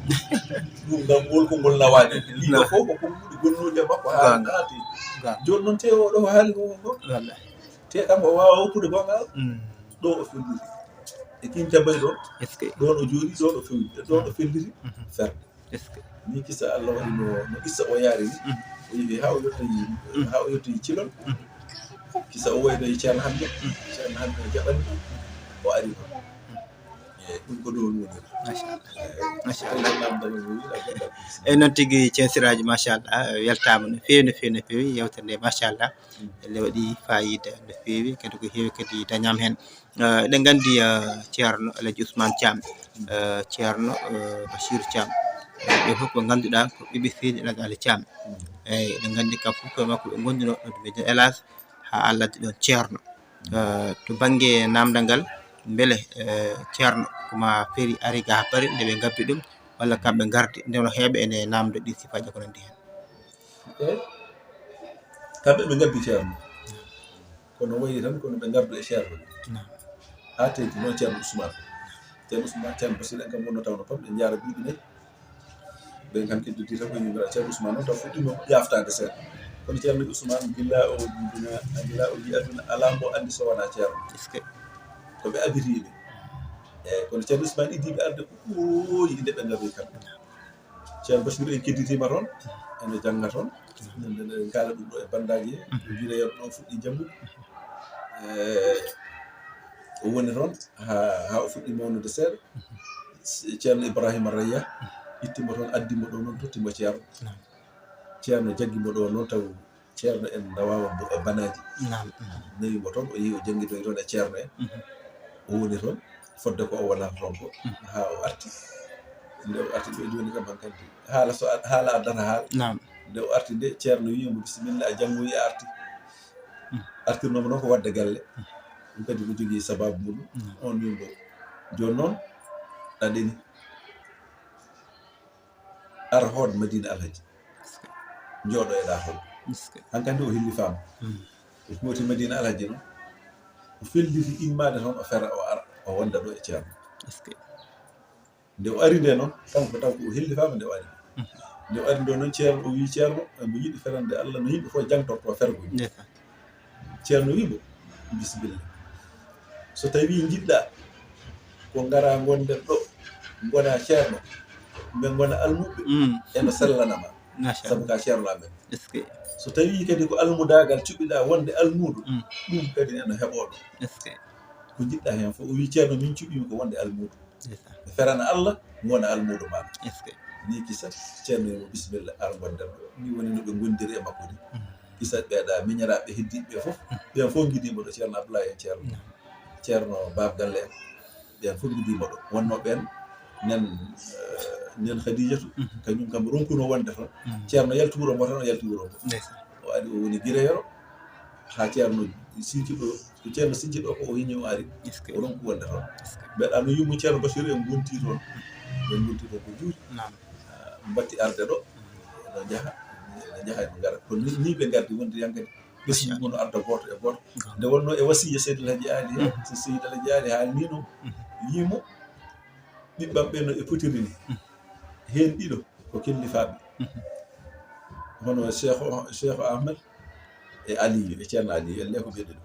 Ɗum ngam ngol konngol nawaani. Liiga fof ko konngol gonnude makko haa naati. Jooni noon te oɗo ko haali ko ko. Te kanko o waawa woppude gongal. Ɗo o felliri. E Kinte Bay ɗo. Ɗon o jooɗi, ɗo o felliri. Ɗo o felliri. Ferde. Ni kisa Allah waɗi no, no kisa o yaari ni. O yehi haa o yotti, haa o yotti Cilol. Kisa o wayno e Ceerno Hannde. Ceerno Hannde o jaɓani o ari ɗo. E ɗum ko ɗo woni. Machallah. Machallah. E noon tigi, Ceerno Siraaji, machallah, weltaama no feewi, no feewi, no feewi. Yewtere nde, machallah, elle waɗi faayiida no feewi, kadi ko heewi kadi dañaama heen. Eh, eɗen nganndi, eh, Ceerno Alhaji Ousmane Thiam, eh, Ceerno, eh, Bachir Thiam. Eh, ɓe fof ko ngannduɗaa ko ɓiɓɓe Seydi El Hadji Ali Thiam. Eyi, eɗen nganndi kam fof koye makko ɓe ngonduno, ɗo ɓe Elhadj, haa Allah addi ɗon Ceerno. Eh, to bannge naamndal ngal, mbele, eh, Ceerno ko ma feri ari ga haa Paris nde ɓe ngabbi ɗum, walla kamɓe ngardi, nde no heewɓe ene naamndo ɗi sifaaji ko nanndi heen? Kamɓe ɓe ngaddi ceerno, kono wayi tan kono ɓe ngardu e ceerno. Haa teyti noon ceerno Ousmane. Ceerno Ousmane, ceerno Basiru en kam wonno tawno kam ɓe njaara duuɓi nayi. Ɓen kam keddi tan ko yimɓe ceerno Ousmane noon taw fuɗɗiima yaftaade seeɗa. Kono ceerno Ousmane gila o aduna, gila o yi aduna alaa mbo anndi so wonaa ceerno. Ko ɓe abitiiɓe. Eyi, kono ceerno Ousmane iddiiɓe arde ko ɓooyi nde ɓe ngaroyi kamɓe. Ceerno Basiru en kedditiima toon, ene jannga toon. Nden en kaala ɗum ɗo e banndaaji he. Gila yeru ɗo fuɗɗi janngude. E, o woni toon haa, haa o fuɗɗi mawnude seeɗa. Ceerno Ibrahima Rayya itti mo toon, addi mo ɗo noon, totti mo ceerno. Ceerno jaggi mo ɗo noon taw ceerno en na waawa bo-, banaaji. Naam. Nawi mo toon, o yehi o janngidoyi toon e ceerno en. O woni toon, fodde ko o wonata toon ko. Haa o arti. Nde o arti ɗo jooni kam hankadi. Haala so ad-, haala addata haala. Naam. Nde o arti nde, ceerno wii mo, "Bisimilla, a janngoyi a arti." Artirnoo mo noon ko waɗde galle. Ɗum kadi ko jogii sabaabu mum. On wii mo, "Jooni noon, aɗa ɗeni." Ar hood Madina Alhaji. Jooɗoyɗaa toon. Hankadi o hillifaama. O hooti Madina Alhaji noon. O felliti immaade toon, o fera, o ara, o wonda ɗo e ceerno. Nde o ari nde noon, kanko taw ko o hillifaama nde o ari. Nde o ari nde noon, ceerno o wii ceerno, emo yiɗi ferande Allah no yimɓe fof jangtorto fergo. Ceerno wii mo, "Bisimilla. So tawii njiɗɗaa ko ngaraa ngonden ɗo, ngonaa ceerno, mben ngona almuɓɓe, eno sellana ma. Sabu ka ceerno amen. So tawii kadi ko almudaagal cuɓiɗaa wonde almuudo, ɗum kadi eno heɓoo ɗo. Ko njiɗɗaa heen fof." O wii, "Ceerno, min cuɓiimi ko wonde almuudo. Mi ferana Allah, mi wona almuudo maaɗa." Ni kisa, ceerno wii mo, "Bisimilla, ar ngonden ɗo." Ni woni no ɓe ngondiri e makko ni. Kisa ɓeeɗa miñiraaɓe heddiiɓe ɓe fof, ɓen fof ngidii mo ɗo, ceerno Abdoulaye en, ceerno, ceerno Baaba Galle en, ɓen fof ngidii mo ɗo. Wonnoo ɓen nen, eh, nen Khadijatu, kañum kam ronkuno wonde toon. Ceerno yalti wuro ngo tan, o yalti wuro ngo. O ari, o woni Gireyoro, haa ceerno sinci ɗo, ko ceerno sinci ɗo ko o hiñi o ari. O ronku wonde toon. Mbeɗa no yummu ceerno Basiru en ngonti toon. Ɓe ngonti toon ko juuti. Mbatti arde ɗo, no njaha, no njaha, no ngara. Kono ni, ni ɓe ngardi wonde yan kadi. Ɓesngu ngun no arda gooto e gooto. Nde wonnoo e wasiya Seydi El Hadji Ali he, so Seydi El Hadji Ali haalnii no, wii mo, ɓiɓɓam ɓe no e potiri ni. Heen ɗiɗo ko kellifaaɓe. Hono Cheikh, Cheikh Ahmed e Aliyu, e Ceerno Aliyu, elle ko ɓe ɗiɗo.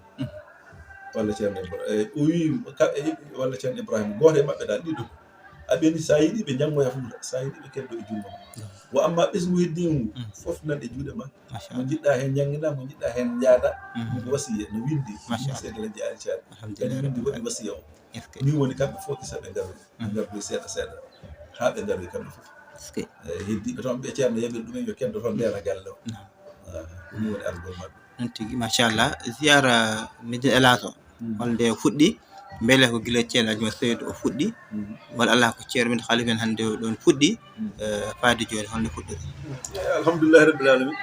Walla Ceerno Ibra-, e, o wii, ka-, e, walla Ceerno Ibrahima, gooto e maɓɓe dal, ɗiɗo. A ɓeni, so a yiɗi ɓe njanngoya Fuuta, so a yiɗi ɓe keddo e junngo ma. Wa amma ɓesngu heddiingu ngu, fof nan e juuɗe ma. Mo njiɗɗaa heen njannginaa, mo njiɗɗaa heen njaadaa, ɗum ko wasiya, no winndi, Seydi El Hadji Ali Thiaw. Kadi winndi waɗi wasiya o. Min woni kamɓe fof kisa ɓe ngaroyi. Ɓe ngaroyi seeɗa seeɗa. Haa ɓe ngaroyi kamɓe fof. Eyi, heddiiɓe toon ɓe ceerno yaɓiri ɗumen yo keddo toon ndeena galle o. Ah, ko ɗum woni argol maɓɓe. Noon tigi, machallah. Ziyara Médina Elato, holnde o fuɗɗi? Mbele ko gila ceerno Alhaji Seydou o fuɗɗi? Walla alaa ko ceerno men Khalifa en hannde o ɗoon fuɗɗi? Eh, faade jooni holno fuɗɗori? Eh, alhamdulillahi rabbil alamin.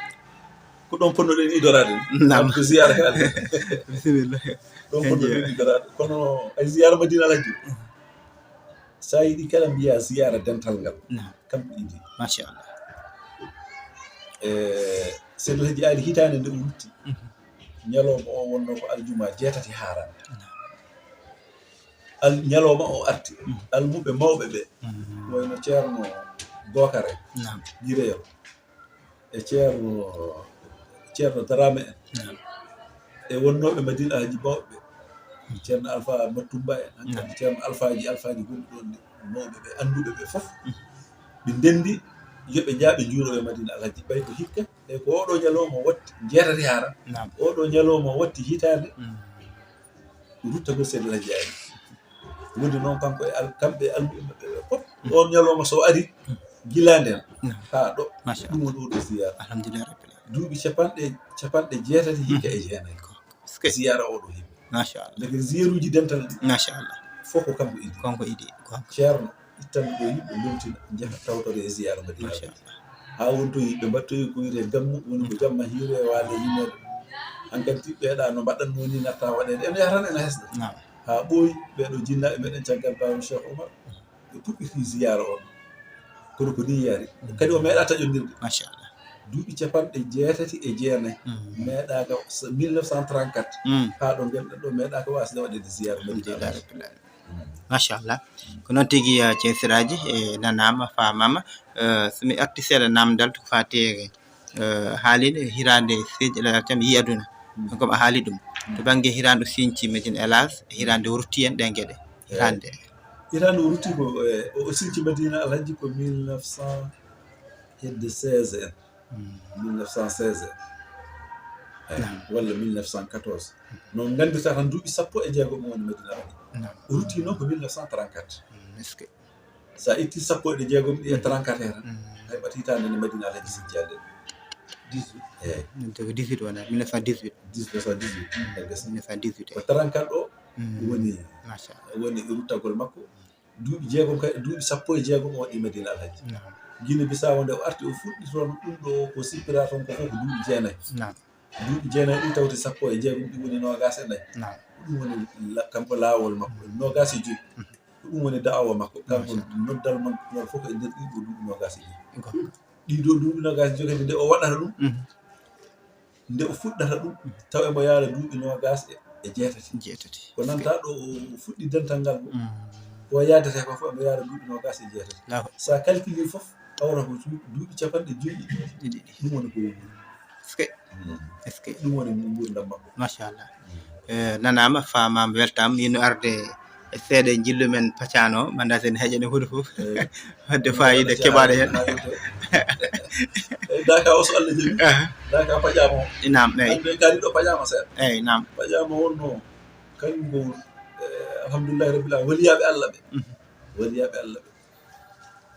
Ko ɗoon ponnoɗen idoraade. Naam. Ko ziyara kaali. Bisimilla. Ɗoon ponnoɗen idoraade. Kono ay ziyara Madina Alhaji. So a yiɗi kala mbiya ziyara dental ngal. Naam. Kamɓe idi. Machallah. E Seydi El Hadji Ali hitaande nde o rutti. Ñalawma o wonnoo ko aljuma jeetati haaraande. Al-, ñalawma o arti. Almuɓe mawɓe ɓe. Wayno Ceerno Bokar en. Naam. Gireyel. E Ceerno, Ceerno Darame en. Naam. E wonnooɓe Madina Alhaji mawɓe ɓe. Ceerno Alfa Matumba en, hankadi Ceerno Alfaji, Alfaji gonɗi ɗoon ni, mawɓe ɓe, annduɓe ɓe fof. Ɓe ndenndi yo ɓe njaa ɓe njuuroo e Madina Alhaji. Ɓay ko hikka, e ko oɗo ñalawma watti jeetati haara. Naam. Oɗo ñalawma watti hitaande. Ruttagol Seydi El Hadji Ali. Woni noon kanko e al-, kamɓe e almuɓe maɓɓe ɓe fof. Oon ñalawma so ari, gila ndeen haa ɗo. Machallah. Ɗum woni oɗo ziyara. Alhamdulillah rabbil alamin. Duuɓi capanɗe, capanɗe jeetati hikka e jeenayi. Ziyara oɗo himɓe. Machallah. Ndeke ziyaruuji dental ɗi. Machallah. Fof ko kanko idi. Kanko idi. Ceerno ittan ɗo yimɓe lomtina, njaha tawtore e ziyara Madina. Machallah. Haa wontoyi ɓe mbattoyi ko wiyetee gammu, woni ko jamma hiiro e waale yimmeede. Hankadi ɓeeɗa no mbaɗatnoo ni natta waɗeede. Ene yaha tan ene hesɗa. Naam. Haa ɓooyi ɓeeɗo jinnaaɓe meɗen caggal Baaba Cheikh Oumar. Ɓe puɗɗiti ziyara on. Kono ko ni yaari. Kadi o meeɗa taƴondirde. Machallah. Duuɓi capanɗe jeetati e jeenayi. Meeɗaaka, mille neuf cent trente-quatre. Haa ɗo ngenɗen ɗo, meeɗaaka waasde waɗeede ziyaara Madina Alhaji. Machallah. Ko noon tigi, eh, Ceesiraaji, eh, nanaama, faamaama. Eh, so mi arti seeɗa naamndal ko faati e, eh, haaliinde hiraande Seydi El Hadji Thiam yii aduna. Comme a haali ɗum. To bannge hiraande o siñci Madina El Hadji, hiraande o rutti en ɗeen geɗe. Hiraande. Hiraande o rutti ko, eh, o, o siñci Madina Alhaji ko mille neuf cent hedde seize en. Mille neuf cent seize en. Eh, walla mille neuf cent quatorze. No nganndirta tan duuɓi sappo e jeegom o woni Madina Alhaji. O rutti noon ko mille neuf cent trente-quatre. Est-ce que? So a itti sappo e jeegom ɗi e trente-quatre he tan, hay ɓat hitaande nde Madina Alhaji siñci hannde. Dix-huit. Eey. Ɗum ko dix-huit wona, mille neuf cent dix-huit. Dix-neuf cent dix-huit. Mille neuf cent dix-huit, ko eey. Trente-quatre o woni, machallah, woni ruttagol makko. Duuɓi jeegom kadi, duuɓi sappo e jeegom o waɗi Madina Alhaji. Naam. Guinée Bissau nde o arti, o fuɗɗi toon ɗum ɗo ko sippira toon ko fof ko duuɓi jeenayi. Naam. Duuɓi jeenayi ɗi tawti sappo e jeegom ɗi woni noogaas e nayi. Naam. Ko ɗum woni la-, kanko laawol makko, noogaas e joyi. Ko ɗum woni da'awa makko. Kanko noddal mon, mon fof ko e nder ɗiɗo duuɓi noogaas e joyi. Ɗiɗo duuɓi noogaas e joyi kadi nde o waɗata ɗum, nde o fuɗɗata ɗum, taw emo yaara duuɓi noogaas e, e jeetati. Jeetati. Ko nanta ɗo o fuɗɗi dental ngal ko, ko yaadata ko fof emo yaara duuɓi noogaas e jeetati. Allahu. So a calcule fof, hawra ko duuɓi capanɗe joyi ɗiɗi. Ɗum woni ko woni. Est-ce que? Est-ce que? Ɗum woni nguurndam makko. Machallah. Eh, nanaama, faamaama, weltaama. Miin no arde e seeɗa njillu men pacaano, manda sen heƴene huɗo fof. Wadde faayiida keɓaaɗo heen. Eh, Daka o so Allah jaɓi. Daka paƴaama o. Naam, eey. Hannde kadi ɗo paƴaama seeɗa. Eey, naam. Paƴaama wonno, kañum ko, eh, alhamdulillahi rabbil alamin, waliyaaɓe Allah ɓe. Waliyaaɓe Allah ɓe.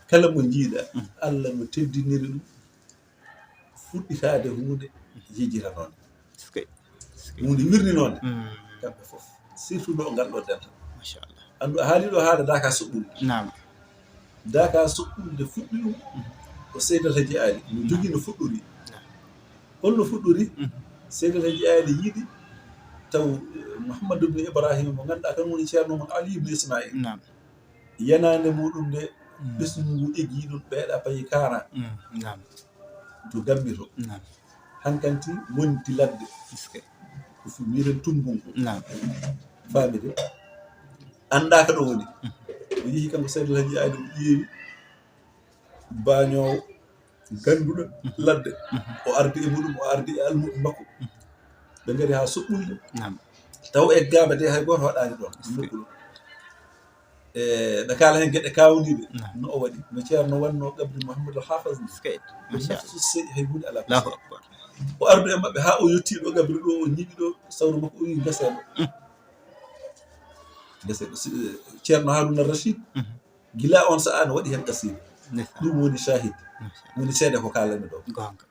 Kala mo njiiɗa, Allah no teddiniri ɗum. Fuɗɗitaade huunde yejjitanoonde. Est-ce que? Huunde wirninoonde. Kamɓe fof. Surtout ɗo ngal ɗo dental. Machallah. Anndu a haali ɗo haala Daka suɓɓude. Naam. Daka suɓɓude fuɗɗi ɗum ko Seydi El Hadji Ali. No jogii no fuɗɗori. Naam. Holno fuɗɗori? Seydi El Hadji Ali yiɗi taw, eh, Mouhamadou ibn Ibrahima mo ngannduɗaa kan woni ceerno mon Ali ibn Ismail. Naam. Yanaande muɗum nde, ɓesngu ngu eggi ɗum ɓeeɗa payi quarante. Naam. To Gambi to. Naam. Hankanti wonti ladde. Est-ce que? Ko fu-, mbiɗen tumbungu. Naam. Faamide. Anndaa ka ɗo woni. O yehi kanko Seydi El Hadji Ali, o ƴeewi baañoowo gannduɗo ladde. O ardi e muɗum, o ardi e almuɓe makko. Ɓe ngari haa suɓɓulde. Naam. Taw e gaaba de hay gooto waɗaani ɗoon. Nokku ɗo. E, ɓe kaala heen geɗe kaawndiiɗe. Naam. No o waɗi, no ceerno wannoo qabri Mouhamadou Haafas ni. Est-ce que? Ko nafsu sey hay huunde alaa. Allahu akbar. O ardu e maɓɓe haa o yettii ɗo qabri ɗo, o ñiiɓi ɗo, sawru makko o wiyi ndeseeɗo. Ndeseeɗo, si, ceerno Haaruna Rachid. Gila on sa'a no waɗi heen qasida. Ndeysaan. Ɗum woni shahid. Machallah. Woni seede ko kaalanmi ɗo. Goonga.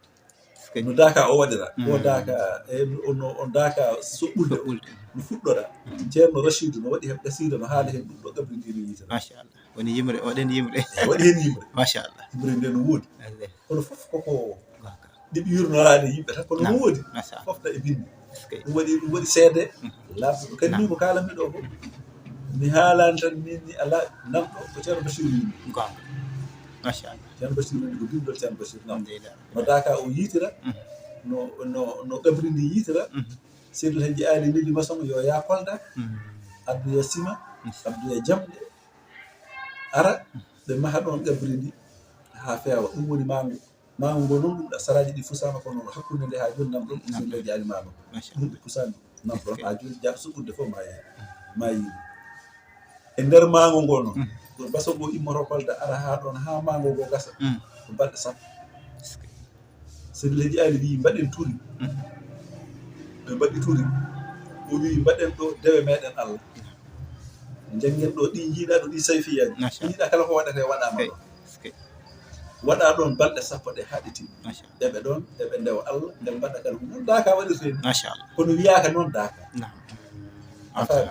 Est-ce que? No Daka o waɗira. Ko Daka, e, no, no, on Daka suɓɓulde. Suɓɓulde. No fuɗɗora. Ceerno Rachid no waɗi heen qasida, no haala heen ɗum ɗo qabri ndi no yitere. Machallah. Woni yimre, waɗen yimre. E, waɗi heen yimre. Machallah. Yimre nde no woodi. Wallaahi. Kono fof koko goonga. Ɗi ɓe yurnoraade yimɓe tan, kono no woodi. Machallah. Fof na e binndi. Est-ce que? Ɗum waɗi, ɗum waɗi seede. Laaɓtuɗo. Kadi min ko kaalanmi ɗo ko, mi haalaani tan min ni alaa nanɗo ko Ceerno Bachir wini. Goonga. Machallah. Ceerno Bachir wini ko binndol Ceerno Bachir nanɗo. Alhamdulillah. No Daka o yitira, no, no, no qabri ndi yitira. Seydi El Hadji Ali Nidi Masson yo yaa Kolda. Abdou ya Sima, Abdou ya Jamɗe. Ara, ɓe maha ɗoon qabri ndi haa feewa. Ɗum woni maango. Maango ngo noon, ɗum ɗa saraaji ɗi fusaama kono hakkunde nde haa jooni nam ɗoon, Seydi El Hadji Ali maama. Machallah. Ɗum ɓe kusaani nam ɗoon haa jooni, jaaɗo suɓɓude fof ma yii. Ma yii. E nder maango ngo noon, ko baso ngo immotoo Kolda, ara haa ɗoon, haa maango ngo gasa. Ko balɗe sappo. Est-ce que? Seydi El Hadji Ali wiyi, "Mbaɗen turi." Ɓe mbaɗi turi. O wiyi, "Mbaɗen ɗo dewe meɗen Allah. Njanngen ɗo ɗi njiiɗaa ɗo, ɗi sayfiyaaji. Machallah. Ɗi njiiɗaa kala ko waɗetee, waɗaama ɗo." Est-ce que? Waɗaa ɗoon balɗe sappo ɗe haa ɗe timmi. Machallah. Eɓe ɗoon, eɓe ndewa Allah, nde mbaɗa kala ko ɗum Daka waɗirtee ni. Machallah. Kono wiyaaka noon Daka. Naam. A faami?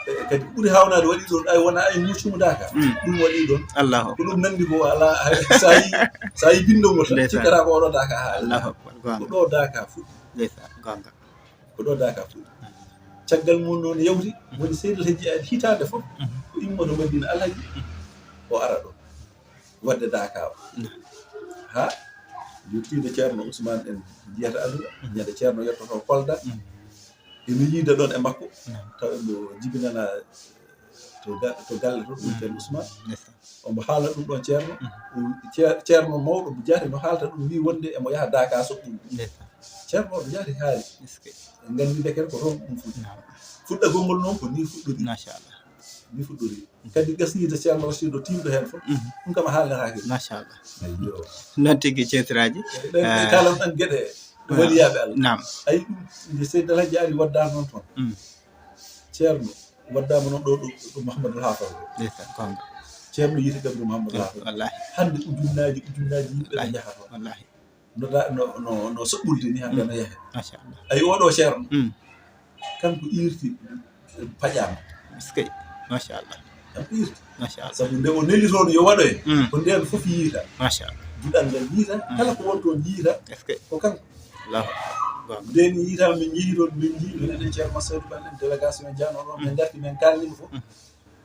E, kadi ko ɓuri haawnaade waɗi ɗoon, ay wona ay muccumo Daka. Ɗum waɗi ɗoon. Allahu akbar. Ko ɗum nanndi ko alaa, hay, so a yii, so a yii binndo ngo tan, ndeysaan, cikkata ko oɗo Daka haali. Allahu akbar. Goonga. Ko ɗo Daka fuɗɗi. Ndeysaan, goonga. Ko ɗo Daka fuɗɗi. Caggal mum noon yawti, woni Seydi El Hadji Ali hitaande fof, ko immoto Madina Alhaji, o ara ɗo. Waɗde Daka o. Haa Yettiiɗo Ceerno Ousmane en njiyata aduna, ñande Ceerno yettoto Kolda. Mm. Emi yiida ɗon e makko, naam, taw emo jibinana to ga-, to galle to, ɗum, mm, Ceerno Ousmane. Ndeysaan. Omo haala ɗum ɗon Ceerno. Mm. O ce-, Ceerno mawɗo mo jaati no haalta ɗum, wi wonde emo yaha Daaka so ɗum. Ndeysaan. Ceerno oɗo jaati haali. Est-ce que? En nganndi ndekere ko toon ɗum fuɗɗi. Naam. Fuɗɗagol ngol noon ko ni fuɗɗori. Machallah. Ni fuɗɗori. Kadi gasniide Ceerno Rasiidu tiimɗo heen fof, mhm, ɗum kam a haalnataake. Machallah. Eyyo. Noon tigi, ceesiraaji. Ɗen, ɗen, eh, kala ɗan geɗe, ɗo, eh, waliyaaɓe Allah. Naam. Ayi, ɗum, nde Seydi Alhaji Ali waddaama noon toon. Mm. Ceerno waddaama noon ɗo, ɗo, ɗo Mouhamadou Haafar ɗo. Ndeysaan, goonga. Ceerno yiiti kabru Mouhamadou Haafar. Wallaahi. Hannde ujunnaaji, ujunnaaji yimɓe no, wallaahi, njaha toon. Wallaahi. No da-, no, no, no soɓɓulde ni hannde, mm, no yahe. Machallah. Ayi, oɗo Ceerno. Mm. Kanko irti paƴaama. Est-ce que? Machallah. Kanko irti. Machallah. Sabu nde o neli toon yo waɗoye, mm, ko ndeen fof yiita. Machallah. Duɗal ngal yiita, mm, kala ko won toon yiita. Est-ce que? Ko kanko. Allahu Akbar. Ndeen yiita, min njehi toon, min njii, min enen Ceerno Masaydu Bal en, délégation jaano ɗon, min, mm, ngarti, min kaalnima fof. Mm.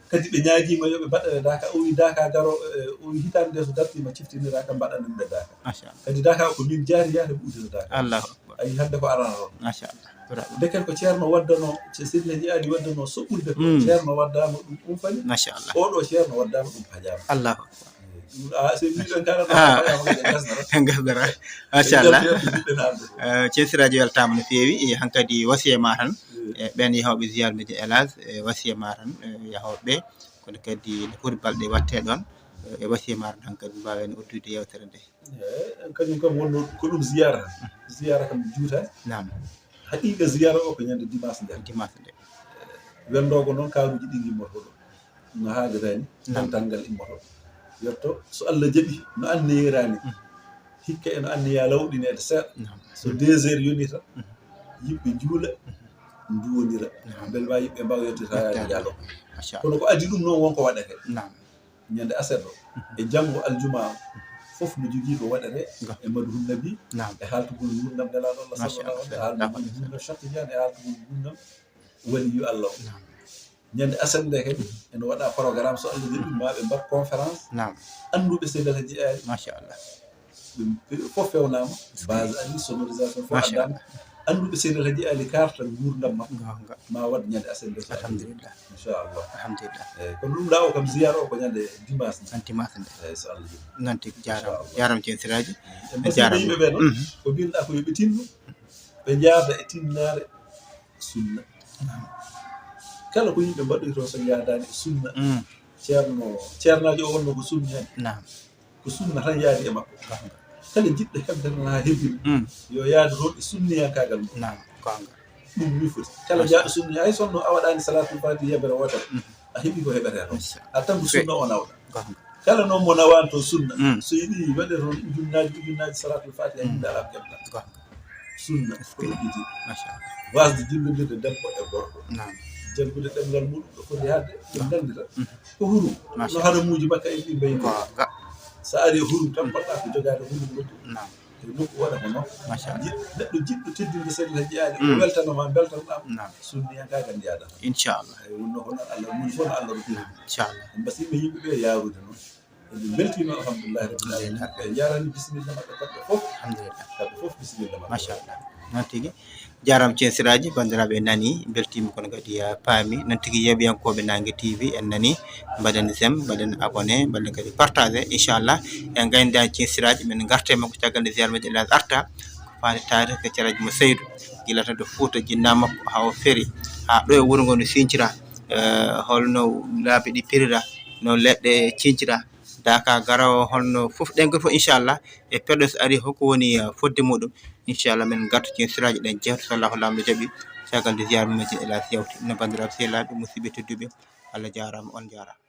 Kadi ɓe ñaagiima yo ɓe mbaɗane Daaka. O wi Daaka garo, eh, o wi hitaande nde so dartiima ciftiniraaka, mbaɗanen ɓe Daaka. Machallah. Kadi Daaka ko min jaari yaade ɓe udina Daaka. Allahu Akbar. Ayi, hannde ko arana toon. Machallah. Bravo. Ndeken ko Ceerno waddanoo, ce-, Seydi Alhaji Ali waddanoo soɓɓude ko, mm, Ceerno waddaama ɗum umfani. Machallah. Oɗo Ceerno waddaama ɗum paƴaama. Allahu Akbar. Ɗum, a, so mi ɗon kala ɗo, ah, paƴaama kadi en gasnata. En gasnata. Machallah. En ngarti, en ngarti, en ngarti. Eh, ceesiraaji weltaama no feewi. E, hankadi wasiya ma tan. Mm. E, ɓeen yahooɓe ziyaar Meeje El Hadj, e, wasiya ma tan, e, yahooɓe ɓe. Kono kadi no foti balɗe waɗte ɗon, e, wasiya ma tan hankadi mbaawen uddude yeewtere nde. Eh, kañum kam wonno ko ɗum ziyaara. Mm. Ziyaara kam juuta. Naam. Haqiiqa ziyaara o ko ñande dimanche nde. Dimanche nde. Wendoogo noon kaaruuji ɗi ngimmoto ɗo. No haajataani, naam, dental ngal immoto. Yetto, so Allah jaɓi, no anniyeeraani. Mm. Hikka eno anniyaa lawɗineede seeɗa. Naam. So deux heures yoni tan, mm, yimɓe njuula, mm, nduwondira. Naam. Mbele ma yimɓe mbaawa yettude haa, yettude, yaalo. Machallah. Kono ko addi ɗum noon won ko waɗetee. Naam. Ñande aset o, mhm, e janngo aljuma o, fof no jogii ko waɗetee, ga, e Madhun Nabi, naam, e haaltugol nguurndam Nelaaɗo Allah, machallah, sallallahu alaihi wa sallam, e haaltugol nguurndam Cheikh Tidiane, e haaltugol nguurndam waliyu Allah o. Naam. Ñande aset nde kadi, ene waɗa programme, so Allah jaɓi, ma ɓe mbaɗ conférence. Naam. Annduɓe Seydi El Hadji Ali. Machallah. Ɓe, ɓe fof fewnaama. Base ani, sonorisation fof, machallah, addaama. Annduɓe Seydi El Hadji Ali karta nguurndam makko. Goonga. Ma waɗ ñande aset nde, so Allah jaɓi. Alhamdulillah. Inchallah. Alhamdulillah. Eeyi, kono ɗum ɗa o kam, ziyaara o ko ñande dimanche nde. Ñande dimanche nde. Eeyi, so Allah jaɓi. Noon tigi, jaaraama. Inchallah. Jaaraama, ceesiraaji. E musidɓe, jaaraama, yimɓe ɓe noon, mhm, ko mbinɗa ko yo ɓe tinno, ɓe njaada e tinnaare sunna. Naam. Kala ko yimɓe mbaɗoytoo so yaadaani e sunna, mm, ceerno, ceernaajo o wonno ko sunni heen. Naam. Ko sunna tan yaadi e makko. Goonga. Kala jiɗɗo heɓde tan haa hebbina, mm, yo yaadu toon e sunniyankaagal mum. Naam, goonga. Ɗum ni foti. Kala, machallah, jaaɗo sunna, hay sonno a waɗaani Salaatul Faatiha yebere wootere, mm, a heɓi ko heɓetee toon. Machallah. A tan ko sunna o nawɗa. Goonga. Kala noon mo nawaani toon sunna, mm, so yiɗi waɗe toon ujunnaaji, ujunnaaji Salaatul Faatiha, mm, yimɓe alaa ko keɓta. Goonga. Sunna, est-ce que, ko ɗum ɓiti. Machallah. Waasde jillondirde debbo e gorko. Naam. Janngude ɗemngal muɗum ɗo foti haɗde, ɓe, naam, nganndita. Mm. Ko hurum. Machallah. No haramuuji makka en ɗi mbayni. Goonga. So ari e hurum tan, poɗɗa ko jogaade hurum noddu. Naam. E nokku waɗa ko noon. Machallah. Jiɗ-, neɗɗo jiɗɗo teddinde Seydi El Hadji Ali, mm, o weltanoma, beltanoɗa mo. Naam. Sunniyankaagal njaada. Inchallah. Eyi, wonno ko noon Allah, woni fof no Allah rokki. Naam, inchallah. En mbasiima yimɓe ɓe yaarude noon. En mbeltiima, alhamdulillahi rabbil alamina. Alhamdulillah. Ɓe njaarani bisimilla maɓɓe kamɓe fof. Alhamdulillah. Kamɓe fof bisimilla maɓɓe. Machallah. Noon tigi. Jaaraama, ceesiraaji, banndiraaɓe, en nanii, mbeltiima, kono kadi, ah, paami. Noon tigi, yeeɓiyankooɓe Naange T V, en nanii, mbaɗen j'aime, mbaɗen abonné, mbaɗen kadi partagé. Inchallah, en ngayni ceesiraaji, min ngarta e makko caggal nde ziyaara men El Hadj arta. Ko faati taariik e ceerno Alhaji Seydou, gila to Fuuta, jinnaa makko, haa o feri, haa ɗo e wuro ngo no sincira, eh, holno laabi ɗi pirira, no leɗɗe cincira, Daaka garowo, holno fof ɗen gooto fof, inchallah, e peɗo so ari, hoko woni, eh, fodde muɗum. Inchallah, min ngarta ceesiraaji ɗen jewta, so Allahu Laamɗo jaɓi, caggal nde ziyaara men El Hadj yawti. No banndiraaɓe sehilaaɓe, musidɓe tedduɓe, Allah jaaraama, on jaaraama.